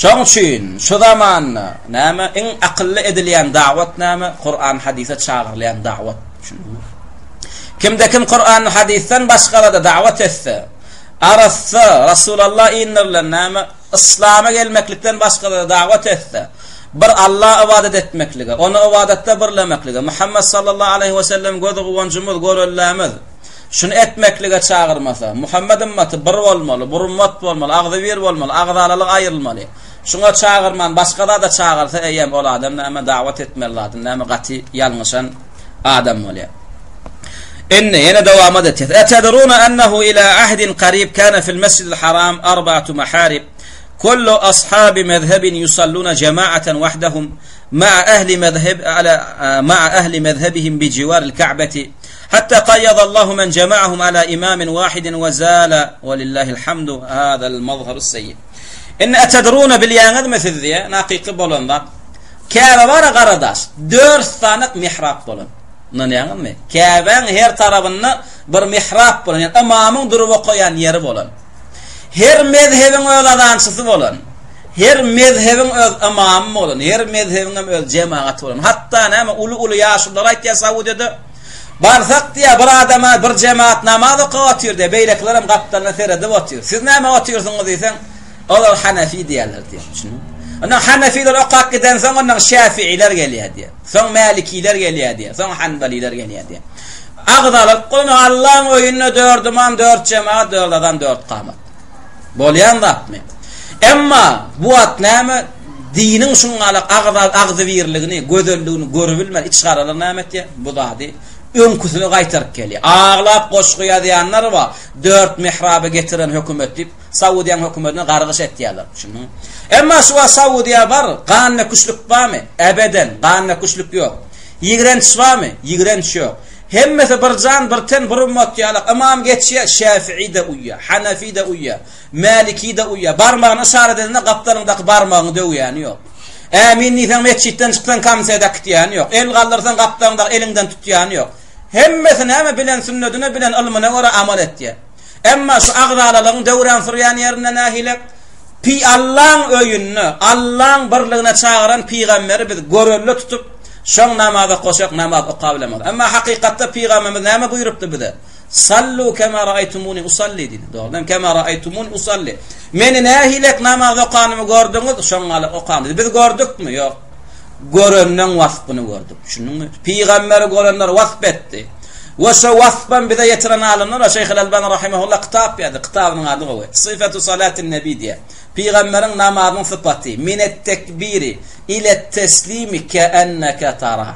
Şoň üçin şu zamanda näme iň akylly edilýän dawat näme? Kuran hadysa çagyrylýan dawat. Kimde kim Kuran hadysdan başgalara dawat etse, Arassa, Rasulalla indirilen näme, yslama gelmeklikden başgalara dawat etse, bir Alla ybadat etmeklige, Ony ybadatda birlemeklige, Muhammet sallallahu aleýhi we sellem göz guwanjymyz, görellämiz, şuny etmeklige çagyrmasa, Muhammet ymmaty bir bolmaly, bir ümmat bolmaly, agzybir bolmaly, agzalalyk aýrylmaly. Şuňa çagyrman başga zada çagyrsa eýýäm ol adam näme dawat etmeli zadyny näme gaty ýalňyşan adam bolýar. Indi ýene dowamat etýär. Etedruna ennehu ila ahdin qarib kana fil mesjidil haram arba'atu maharib. Kullu ashabi mezhebin yusalluna cemaatan wahdahum ma'a ehli mezheb ala ma'a ehli mezhebihim bi ciwaril ka'beti. Hatta qayyada Allahu men cema'ahum ala imamin wahidin we zala welillahil hamdu hadal mazharus seyyi. Indi etedruna bilýäňizmi siz diýe, hakyky bolan zat. Käbe bara garadaş, dört sany mihrap bolan. Ynanýaňyzmy? Käbäň her tarabynda bir mihrap bolan, ýagny ymamyň durup okaýan ýeri bolan. Her mezhebiň öz azançysy bolan. Her mezhebiň öz ymamy bolan, her mezhebiň hem öz jemagaty bolan. Hatda näme uly-uly ýaşulular aýtýar Saudiýada, barsak diýýär, bir adama bir jemagat namaz okap otyr diýýär, beýlekiler hem gapdalynda seredip otyr. Siz näme otyrsyňyz diýseň, Olar Hanefi diýýärler diýýär. Düşündiňmi? Ondan Hanefiler okap gidensoň ondan Şäfiiler gelýär diýýär. Soň Mälikiler gelýär diýýär. Soň Hanbaliler gelýär diýýär. Agzalyk goýma Allaň öýünde dört ymam, dört jemagat, dört azan, dört kamat. Bolýan zatmy? Emma bu wagt näme? Diniň şuňňalak agzal agzybirligini, gözelligini görübilmän içgaralar näme etýär? Bu zady öňküsine gaýtaryp gelýär. Aglap goşgy ýazýanlar bar. Dört mihraby getiren hökümet diýip. Saudiýaň hökümetine gargyş etýärler. Düşündiňmi? Emma şu wagt Saudiýa bar, gan döküşlik barmy? Ebeden, gan döküşlik ýok. Ýigrenç barmy? Ýigrenç ýok. Hemmesi bir jan, bir ten, bir ummat ýaly. Ymam geçýär, Şäfi'i-de uýýar, Hanefi-de uýýar, Mäliki-de uýýar. Barmagyny yşarat edende gapdalyňdaky barmagyňy döwýäni ýok. Ämin diýseň metjitden çyksaň konfet äkitýäni ýok. El galdyrsaň gapdalyňdaky eliňden tutýany ýok. Hemmesi näme bilen sünnedine bilen ylmyna görä amal etýär. Emma şu agzalalygyň döwran sürýän ýerinde nähili? Pi Allaň öýünde, Allaň birligine çagyran pygamberi biz görelde tutup, şoň namaz okaşak, namaz okabilemok. Emma hakykatda pygamberimiz näme buýrupdy bize? Sallu kema raýtumuni usalli diýdi. Dogrudan kema raýtumuni usalli. Meni nähilek namaz okanymy gördüňiz, şoň ýaly okaň diýdi. Biz gördükmi? Ýok. Görenden waspyny gördük. Düşündiňmi? Pygamberi görenler wasp etdi. We şo waspam bize ýetiren alymlar bar. Şeýh Al-Albani rahimehullah kitap ýazdy. Kitabynyň ady gowy. Syfatu salatin nebi diýýär. Pygamberiň namazynyň sypaty. Minet tekbiri ile teslimi keenneke taraha.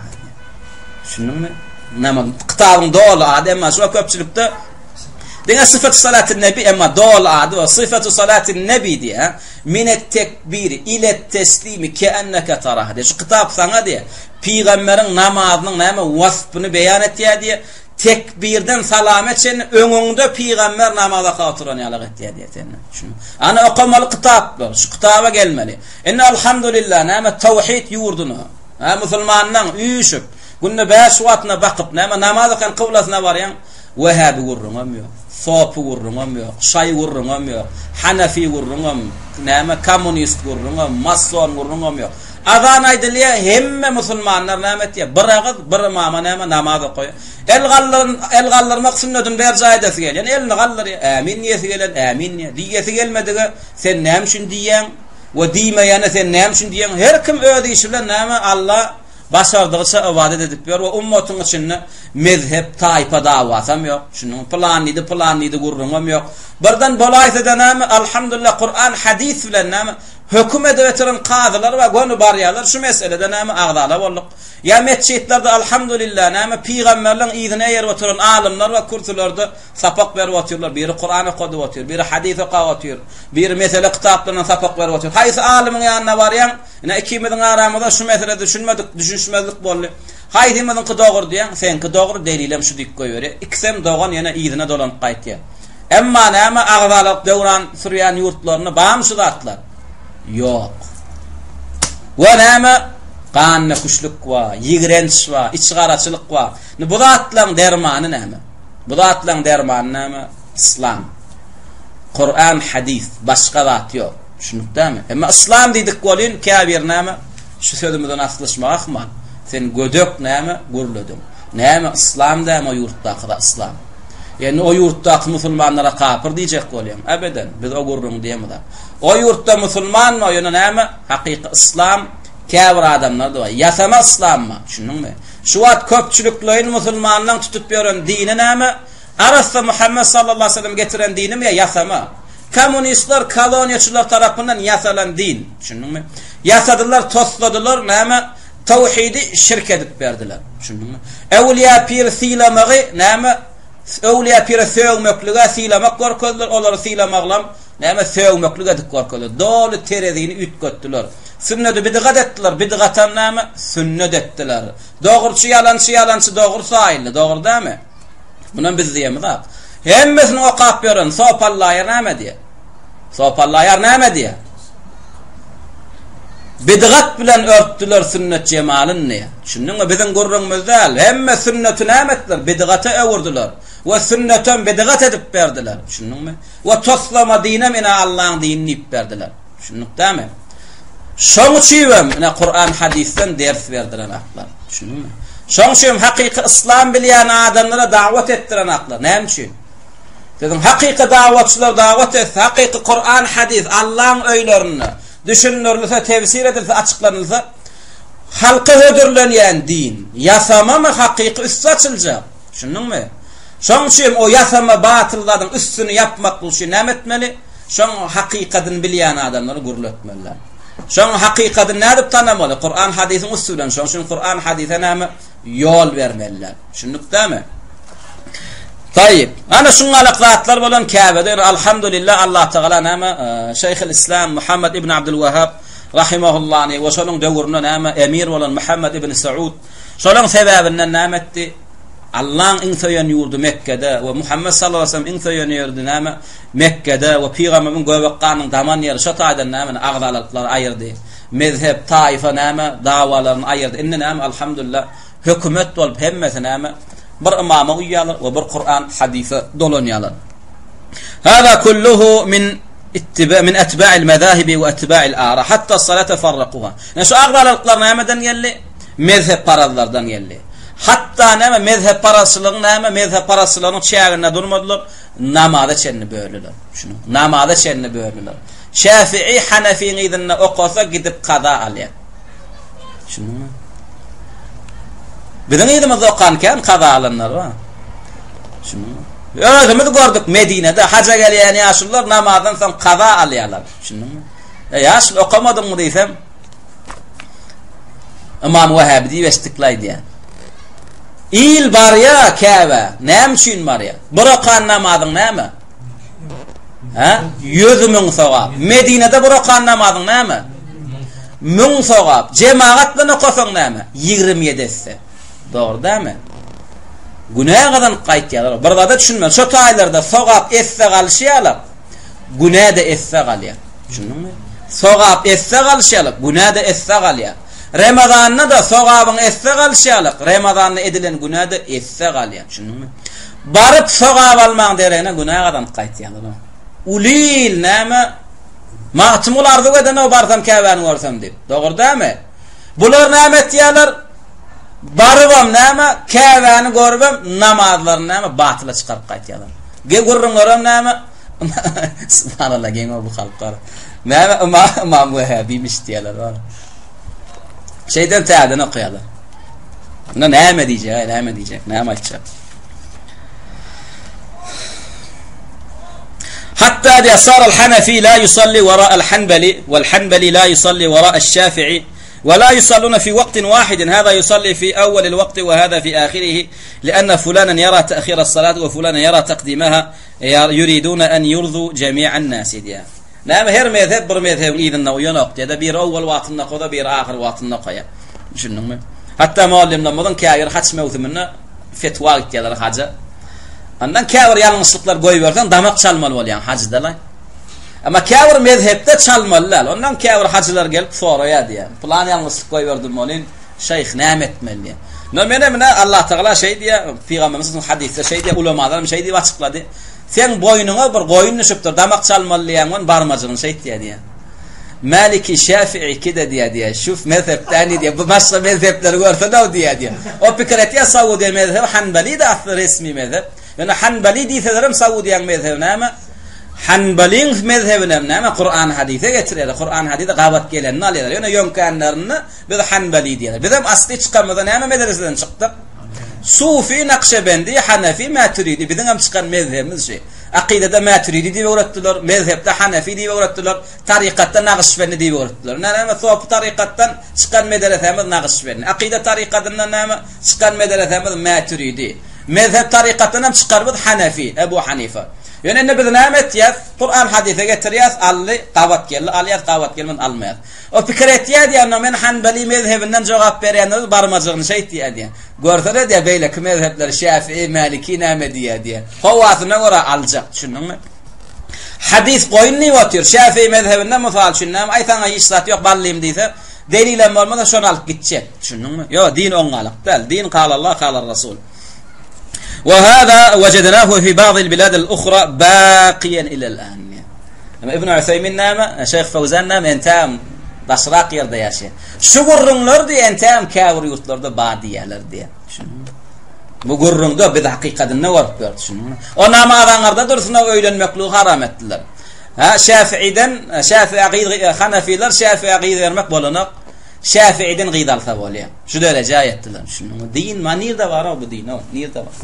Düşündiňmi? Namaz kitabyň doly ady emma şo köpçülikde diňe syfatu salatin nebi emma doly ady bar. Syfatu salatin nebi diýýär. Minet tekbiri ile teslimi keenneke taraha diýýär. Şu kitap saňa diýýär. Pygamberiň namazynyň näme waspyny beýan etýär diýýär. Tekbirden salama çenli öňüňde pygamber namaz okap oturan ýalak etýär diýýär senden. Düşündiňmi? Ana okamaly kitaplar, şu kitaba gelmeli. Indi alhamdulillah näme tawhid ýurduna, ha musulmanlaň üýşüp, günde bäş wagtyna bakyp näme namaz okan kyblasyna barýaň, Wehhabi gürrüňem ýok, sopy gürrüňem ýok, şaýy gürrüňem ýok, hanafi gürrüňem, näme kommunist gürrüňem, mason gürrüňem ýok. Azan aýdylýar, hemme musulmanlar näme etýär? Bir agyz, bir ymama näme namaz okaýar. El galdyryn, el galdyrmak sünnetini berjaý edesi gelýän elini galdyrýar. Ämin diýesi gelen ämin diýýär. Diýesi gelmedige sen näme üçin diýýäň? We diýmeýäne sen näme üçin diýýäň? Her kim öz işi bilen näme Alla başardygyça ybadat edip ýör we ummatyň içinde mezhep, taýpa dawasam ýok. Düşündiňmi? Pylan diýdi, pylan diýdi gürrüňem ýok. Birden bolaýsa-da näme? Alhamdulillah Kuran, hadys bilen näme? Höküm edip oturan kazylar bar, göni barýarlar, şu meselede näme agzala bolduk. Ýa metjitlerde alhamdulillah näme pygamberleň yzyna eýerip oturan alymlar bar, kürsülerde sapak berip otyrlar, biri Kuran okadyp otyr, biri hadys okap otyr, biri mesele kitaplaryndan sapak berip otyr. Haýsy alymyň ýanyna barýaň, ine ikimiziň aramyzda şu meselede düşünmedik, düşünişmezlik boldy. Haýsymyzyňky dogry diýýäň, seňki dogry, delilem şu diýip goýberýär. Ikisem dogan ýene yzyna dolanyp gaýtýar. Emma näme agzalyk döwran sürýän ýurtlarynda barmy şu zatlar? Ýok. We näme gandöküşlik bar, ýigrenç bar, içgaraçylyk bar. Indi bu zatlaryň dermany näme? Bu zatlaryň dermany näme? Yslam. Kuran, hadys, başga zat ýok. Düşündik dämi? Emma yslam diýdik welin käbir näme? Şu sözümizden aslyşmak ahmal. Sen gödek näme gürlediň? Näme yslam dämi o ýurtdaky-da yslam? Indi o ýurtdaky musulmanlara kapyr diýjek bolýaň. Ebeden, biz o gürrüňi diýemizok. O ýurtda musulman bar, ýöne näme? Hakyky yslam käbir adamlarda bar. Ýasama yslam bar, düşündiňmi? Şu wagt köpçülikleýin musulmanlaň tutup ýören dini näme? Arassa Muhammet sallallahu aleyhi ve sellem getiren dinimi ýa ýasama? Kommunistler, koloniýaçylar tarapyndan ýasalan din, düşündiňmi? Ýasadylar, tosladylar, näme? Tawhidi şirk edip berdiler. Düşündiňmi? Öwliýa piri sylamagy näme? Öwliýa pire sögmeklige sylamak görkezdiler, olary sylamaglam näme sögmeklik edip görkezdiler. Doly terezini üýtgetdiler. Sünnedi bidgat etdiler, bidgatam näme? Sünnet etdiler. Dogruçy ýalançy, ýalançy dogry saýyldy. Dogry dämi? Munam biz diýemizok. Hemmesini okap ýören Sopallaýar näme diýýär? Sopallaýar näme diýýär? Bidgat bilen örtdüler sünnet jemalyn diýýär. Düşündiňmi? Biziň gürrüňimiz däl. Hemme sünneti näme etdiler? Bidgata öwürdiler. We sünnetem bidgat edip berdiler. Düşündiňmi? We toslama dinem ine Allaň dini diýip berdiler. Düşündik dämi? Şoň üçinem ine Kuran hadysdan ders berdiren aklar. Düşündiňmi? Şoň üçin hakyky yslam bilýän adamlara dawat etdiren aklar. Näme üçin? Siziň hakyky dawatçylar dawat etse, hakyky Kuran hadys Allaň öýlerinde düşündirilse, tefsir edilse, açyklanylsa, halka hödürlenýän din ýasamamy hakyky üsti açyljak. Düşündiňmi? Şoň üçin o ýasama batyl zadyň üstüni ýapmak üçin näme etmeli? Şoň hakykadyny bilýän adamlary gürletmeliler. Şoň hakykadyny nädip tanamaly? Kuran hadysyň üsti bilen. Şoň üçin Kuran hadysa näme? Ýol bermeliler. Düşündik dämi? Taýyp. Ana şuňalak zatlar bolan Käbede ýöne alhamdulillah Allah Tagala näme Şeýhül Islam Muhammed ibn Abdul Wahhab rahimahullany we şonuň döwründe näme emir bolan Muhammed ibn Saud şolaň sebäbinden näme etdi? Allaň iň söýen ýurdy Mekgede we Muhammed sallallahu aleyhi ve sellem iň söýen ýerdi näme? Mekgede we pygamberimiň göbek ganynyň daman ýeri şo taýdan näme agzalalyklary aýyrdy. Mezhep, taýfa näme dawalaryny aýyrdy. Indi näme alhamdulillah hökümet bolup hemmesi näme bir ymama uýýarlar we bir Kuran hadysa dolanýarlar. Hada kulluhu min ittiba min etba'il mezahibi we etba'il ara hatta salata farraquha. Yani şu agzalalyklar nämeden geldi? Mezhep parazlardan geldi. Hatta näme mezhep parazçylygyň näme mezhep parazçylygynyň çäginde durmadylar. Namaza çenli böldüler. Şunu namaza çenli böldüler. Şafii Hanefiň yzynda okasa gidip kaza alýar. Şunu. Biziň yzymyzda okan kän kaza alanlar bar. Şunu. Özümiz gördük Medinede haja gelýän ýaşulular namazdan soň kaza alýarlar. Şunu. E ýaşul okamadyňmy diýsem Ymam Wahhabi diýip eşitdik aýdýar. Il barýa Käbä. Näme üçin barýa? Bir okan namazyň näme? Hä? 100 müň sogap. Medinede bir okan namazyň näme? Müň sogap. Jemagat bilen okasaň näme? 27 esse. Dogry dämi? Günä gazanyp gaýtýarlar. Bir zada düşünmeli. Şo taýlarda sogap esse galyşýarlar. Günä-de esse galýar. Düşündiňmi? Sogap esse galyşýarlar, günä-de esse galýar. Ramazanda-da sogabyň esse galyşýarlyk, Ramazanda edilen günä-de esse galýar. Düşündiňmi? Baryp sogap almagyň deregine günä gazanyp gaýtýarlar. Uly il näme? Magtymguly arzuw edenok barsam Käbäni görsem diýip. Dogry dälmi? Bular näme etýärler? Barybam näme, Käbäni görübem namazlaryny näme batyla çykaryp gaýtýarlar. Ge gürrüňlerem näme? Subhanallah, geň bu halklar. Näme ymam ymam Wehhabimiş diýýärler bar. Şeýden täzeden okaýarlar. Buna näme diýjek, näme diýjek, näme aýtjak? Hatta diýär, saral Hanefi la yusalli wara al-Hanbali wal Hanbali la yusalli wara al-Şafi'i we la yusalluna fi waqtin wahidin hada yusalli fi awwal al-waqti we hada fi akhirihi lianna fulanan yara ta'khir as-salat we fulanan yara taqdimaha yuriduna an yurdu jami'an nas diýär. Näme her mezhep bir mezhebiň yzynda uýanok diýär-de, biri owwal wagtynda okasa, biri ahyr wagtynda okaýar. Düşündiňmi? Hatda mugallymlarymyzyň käbiri haç möwsüminde fetwa gitýärler haja. Ondan käbir ýalňyşlyklar goýberseň damak çalmaly bolýaň hajda-la. Emma käbir mezhepde çalmaly däl. Ondan käbir hajylar gelip soraýar diýýär. Pylan ýalňyşlyk goýberdim welin, şeýh näme etmeli diýýär. No menem ine Allah Tagala şeý diýýär, Pygamberimiz hadysda şeý diýýär, ulamalar hem şeý diýip açyklady. Seň boýnuňa bir goýun düşüpdir, damak çalmaly diýýäň welin barmajygyny şeýtýär diýýär. Maliki, Şäfi'i ikide diýýär diýýär. Şu mezhepden diýýär. Bu başga mezhepleri görsene-ow diýýär diýýär. O pikir etýär Saudiýa mezhebi Hanbali-de asly resmi mezhep. Ýöne Hanbali diýselerem Saudiýaň mezhebi näme? Hanbaliň mezhebinem näme? Kuran hadise getirýärler. Kuran hadise gabat gelenini alýarlar. Ýöne ýöňkänlerinde biz Hanbali diýýärler. Bizem asly çykamyzda näme medreseden çykdyk? Sufi, Nakşebendi, Hanefi, Mätüridi. Biziň hem çykan mezhebimiz şu. Akydada Mätüridi diýip öwretdiler, mezhepde Hanefi diýip öwretdiler, tarykatda Nagyşbendi diýip öwretdiler. Ine näme sopy tarykatdan çykan medresämiz Nagyşbendi. Akyda tarykadyndan näme çykan medresämiz Mätüridi. Mezhep tarykatdan hem çykarymyz Hanefi, Ebu Hanife. Ýöne indi biz näme etýäs? Kuran hadise getirýäs, aldy, gabat geldi, alýas, gabat gelmedi, almaýas. O pikir etýär diýýär, onda men Hanbeli mezhebinden jogap berýän, barmajygyny şeýtýär diýýär. Görsene diýýär, beýleki mezhepler, Şäfii, Mäliki näme diýýär diýýär. Howasyna görä aljak, düşündiňmi? Hadys goýun diýip otyr. Şäfii mezhebinde mysal üçin näme, aý saňa hiç zat ýok, ballym diýse, delilem bolmasa şony alyp gitjek. Düşündiňmi? Ýok, din oňňalyk däl. Din kalallah, kalar Rasul. Wa hada wajadnahu fi ba'd al-bilad al-ukhra baqiyan ila al-an. Emma Ibn Useýmin näme? Şeýh Fawzan näme? Entägem daşrak ýerde ýaşaýar. Şu gürrüňler diýe entägem käbir ýurtlarda bar diýýärler diýe. Bu gürrüňde biz hakykatynda görüp ýörüs. Düşündiňmi? O namaz aňyrda dursun, o öýlenmekligi haram etdiler. Ha, Şäfiiden, Şäfiä gyz, Hanafiler Şäfiä gyz bermek bolanok. Şäfiiden gyz alsa bolýar. Şu derejä ýetdiler. Düşündiňmi? Din, ma nirde bar o bu din, o nirde bar?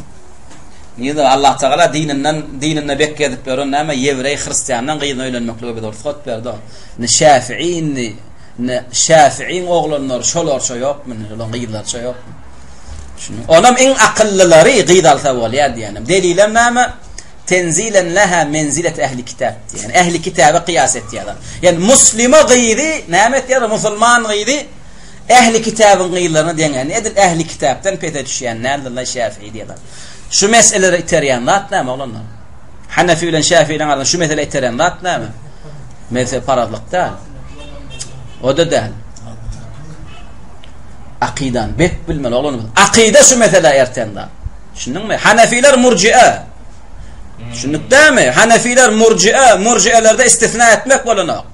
Nirde Allah Tagala dininden, dininde bek gezip ýören näme ýewreý, hristiandan gyzyna öýlenmeklige bize rugsat berdi. Indi Şäfii indi Indi Şäfiiň oglanlary şolarça ýokmy indi, şolaryň gyzlaryça ýokmy? Düşündiň? Onam iň akyllylary gyz alsa bolýar diýenim. Delilem näme? Tenzilen leha menzilet ehli kitap diýen. Ehli kitaba kyýas etýärler. Ýani muslima gyzy näme etýärler? Musulman gyzy ehli kitabyň gyzlaryna deňän. Edil ehli kitapdan pese düşýän däldirler Şäfii diýerler. Şu meselelere iterýän zat näme oglanlar? Hanefi bilen Şäfiiniň arasynda şu mesele iteren zat näme? Mezhepparazlyk däl. O-da däl. Akydany bek bilmeli oglanymyz. Akyda şu meselä erten zat. Düşündiňmi? Hanefiler murji'e. Düşündik dämi? Hanefiler murji'e, murji'elerde istisna etmek bolanok.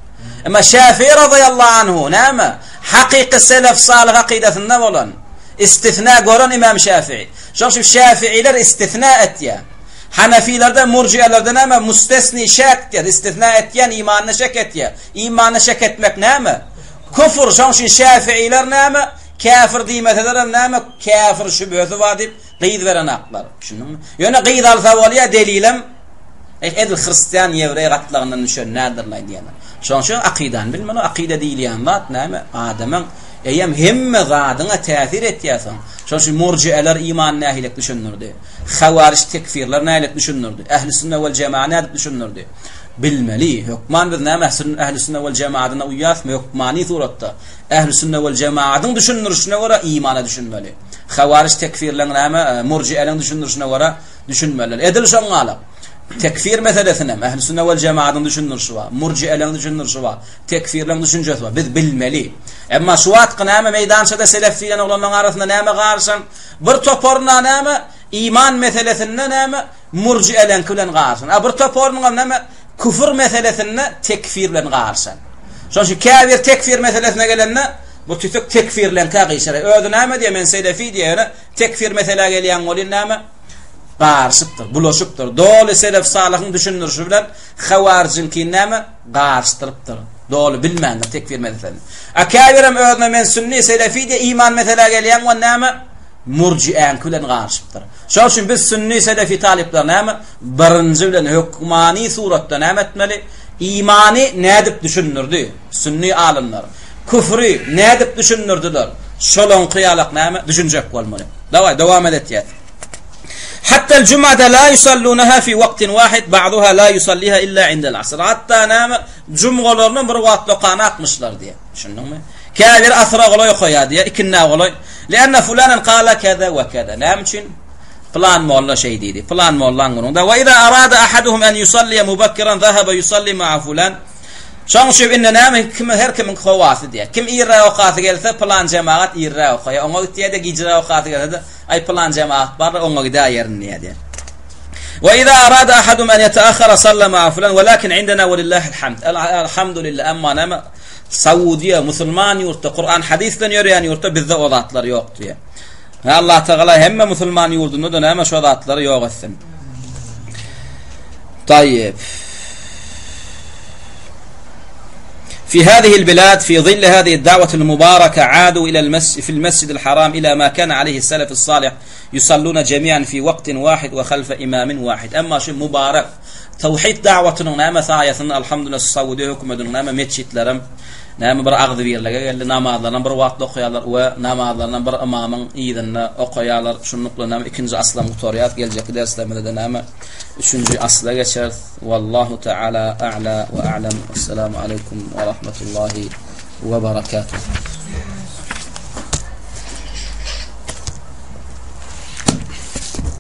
Emma Şäfii razyýallahu anhu näme? Hakyky selef salyh akydasynda bolan, istisna gören Imam Şäfii. Şoň üçin Şäfiiler istisna etýär. Hanefilerde, murjielerde näme? Mustesni şek diýýär, istisna etýän imanyna şek etýär. Imanyna şek etmek näme? Küfür, şoň üçin şäfiiler näme? Käfir diýmeselerem näme? Käfir şübhesi bar diýip gyz berenaklar. Düşündiňmi? Ýöne gyz alsa bolýar, delilem edil hristian, ýewreý gatlagyndan düşen däldirler diýýärler. Şoň üçin akydany bilmeli. Akyda diýilýän zat näme? Adamyň eýem hemme zadyňa täsir etýär soň. Şoň üçin murjieler imany nähili düşündirdi? Hawaryj tekfirler nälet düşündirdi? Ähli sünne wel jemaa nädip düşündirdi? Bilmeli. Hökman biz näme ähli sünne wal jemaadyna uýýasmy? Hökmany suratda ähli sünne wal jemaadyň düşündirişine görä imana düşünmeli. Hawaryj tekfirleň näme, e, murjieleň düşündirişine görä düşünmeliler. Edil şoň ýaly. Tekfir meselesinem ähli sünne wal jemaadyň düşündirişi bar, murjieleň düşündirişi bar, tekfirleň düşünjesi bar. Biz bilmeli. Emma şu wagtky näme meýdançada selef diýen oglanlaryň arasynda näme garyşan? Bir toparyna näme iman meselesinde näme murjieleňki bilen garyşan. A bir toparynyňam näme küfür meselesinde tekfir bilen garyşan. Şonuň üçin käbir tekfir meselesine gelende bu tütek tekfirleňkä gyşar. Özi näme diýýär? Men selefi diýýär. Ýöne tekfir meselä gelýän bolýan näme? Garyşypdyr, bulaşypdyr. Doly selef salyhyň düşündirişi bilen hawaryjyňkini näme? Garyşdyrypdyr. Doly bilmändir tekfir meselesini. A käbirem özüne men sünni, selefi diýýär, iman meselä gelýän we näme? Murjiäňki bilen garyşypdyr. Şonuň üçin biz sünni selefi talyplar näme? Birinji bilen hökmany suratda näme etmeli? Imany nädip düşündirdi? Sünni alymlar. Küfri nädip düşündirdiler? Şolaňky ýalak näme? Düşünjek bolmaly. Daway, dowam edetýäs. Hatta al-jum'ata la yusallunaha fi waqtin wahid, ba'duha la yusalliha illa indel asr. Hatda näme? Jumgalaryny bir wagtda okanakmyşlar diýýär. Düşündiňmi? Käbiri asyra golaý okaýar diýýär, ikindä golaý. Lianna fulanan qala kaza we kaza. Näme üçin? Pylan molla şeý diýdi. Pylan mollaň günüňde. Wa iza arada ahaduhum an yusalliya mubakkiran zahaba yusalli ma'a fulan. Şoň üçin indi näme kim her kimiň howasy diýýär. Kim irräk okasy gelse pylan jemagat irräk okaýar, oňa gitýär-de, gijräk okasy gelse-de, aý pylan jemagat bar-da, oňa gidäýerin diýýär. Wa iza arada ahadum an yetaakhara salla ma'a fulan, walakin indena walillahil hamd. Alhamdulillah, emma näme Saudiýa musulman ýurtda, Kuran hadys bilen ýöreýän ýurtda bizde o zatlar ýok diýýär. Allah Tagala hemme musulman ýurdunda-da näme şo zatlary ýok etsin. Taýyp. في هذه البلاد في ظل هذه الدعوة المباركة عادوا إلى المسجد في المسجد الحرام إلى ما كان عليه السلف الصالح يصلون جميعا في وقت واحد وخلف إمام واحد أما شو مبارك Tawhid da'watynyň näme saýasynda Alhamdulillah Saudiýa hökümetiniň näme metjitlerem näme bir agzybirlige geldi namazlarynam bir wagtda okaýarlar we namazlarynam bir ymamyň yzynda okaýarlar şunluk bilen näme ikinji aslam gutarýar geljekki derslerimizde näme üçünji asla geçeris Wallahu taala a'la we a'lam Esselamu aleýkum we rahmetullahi we barakatuh.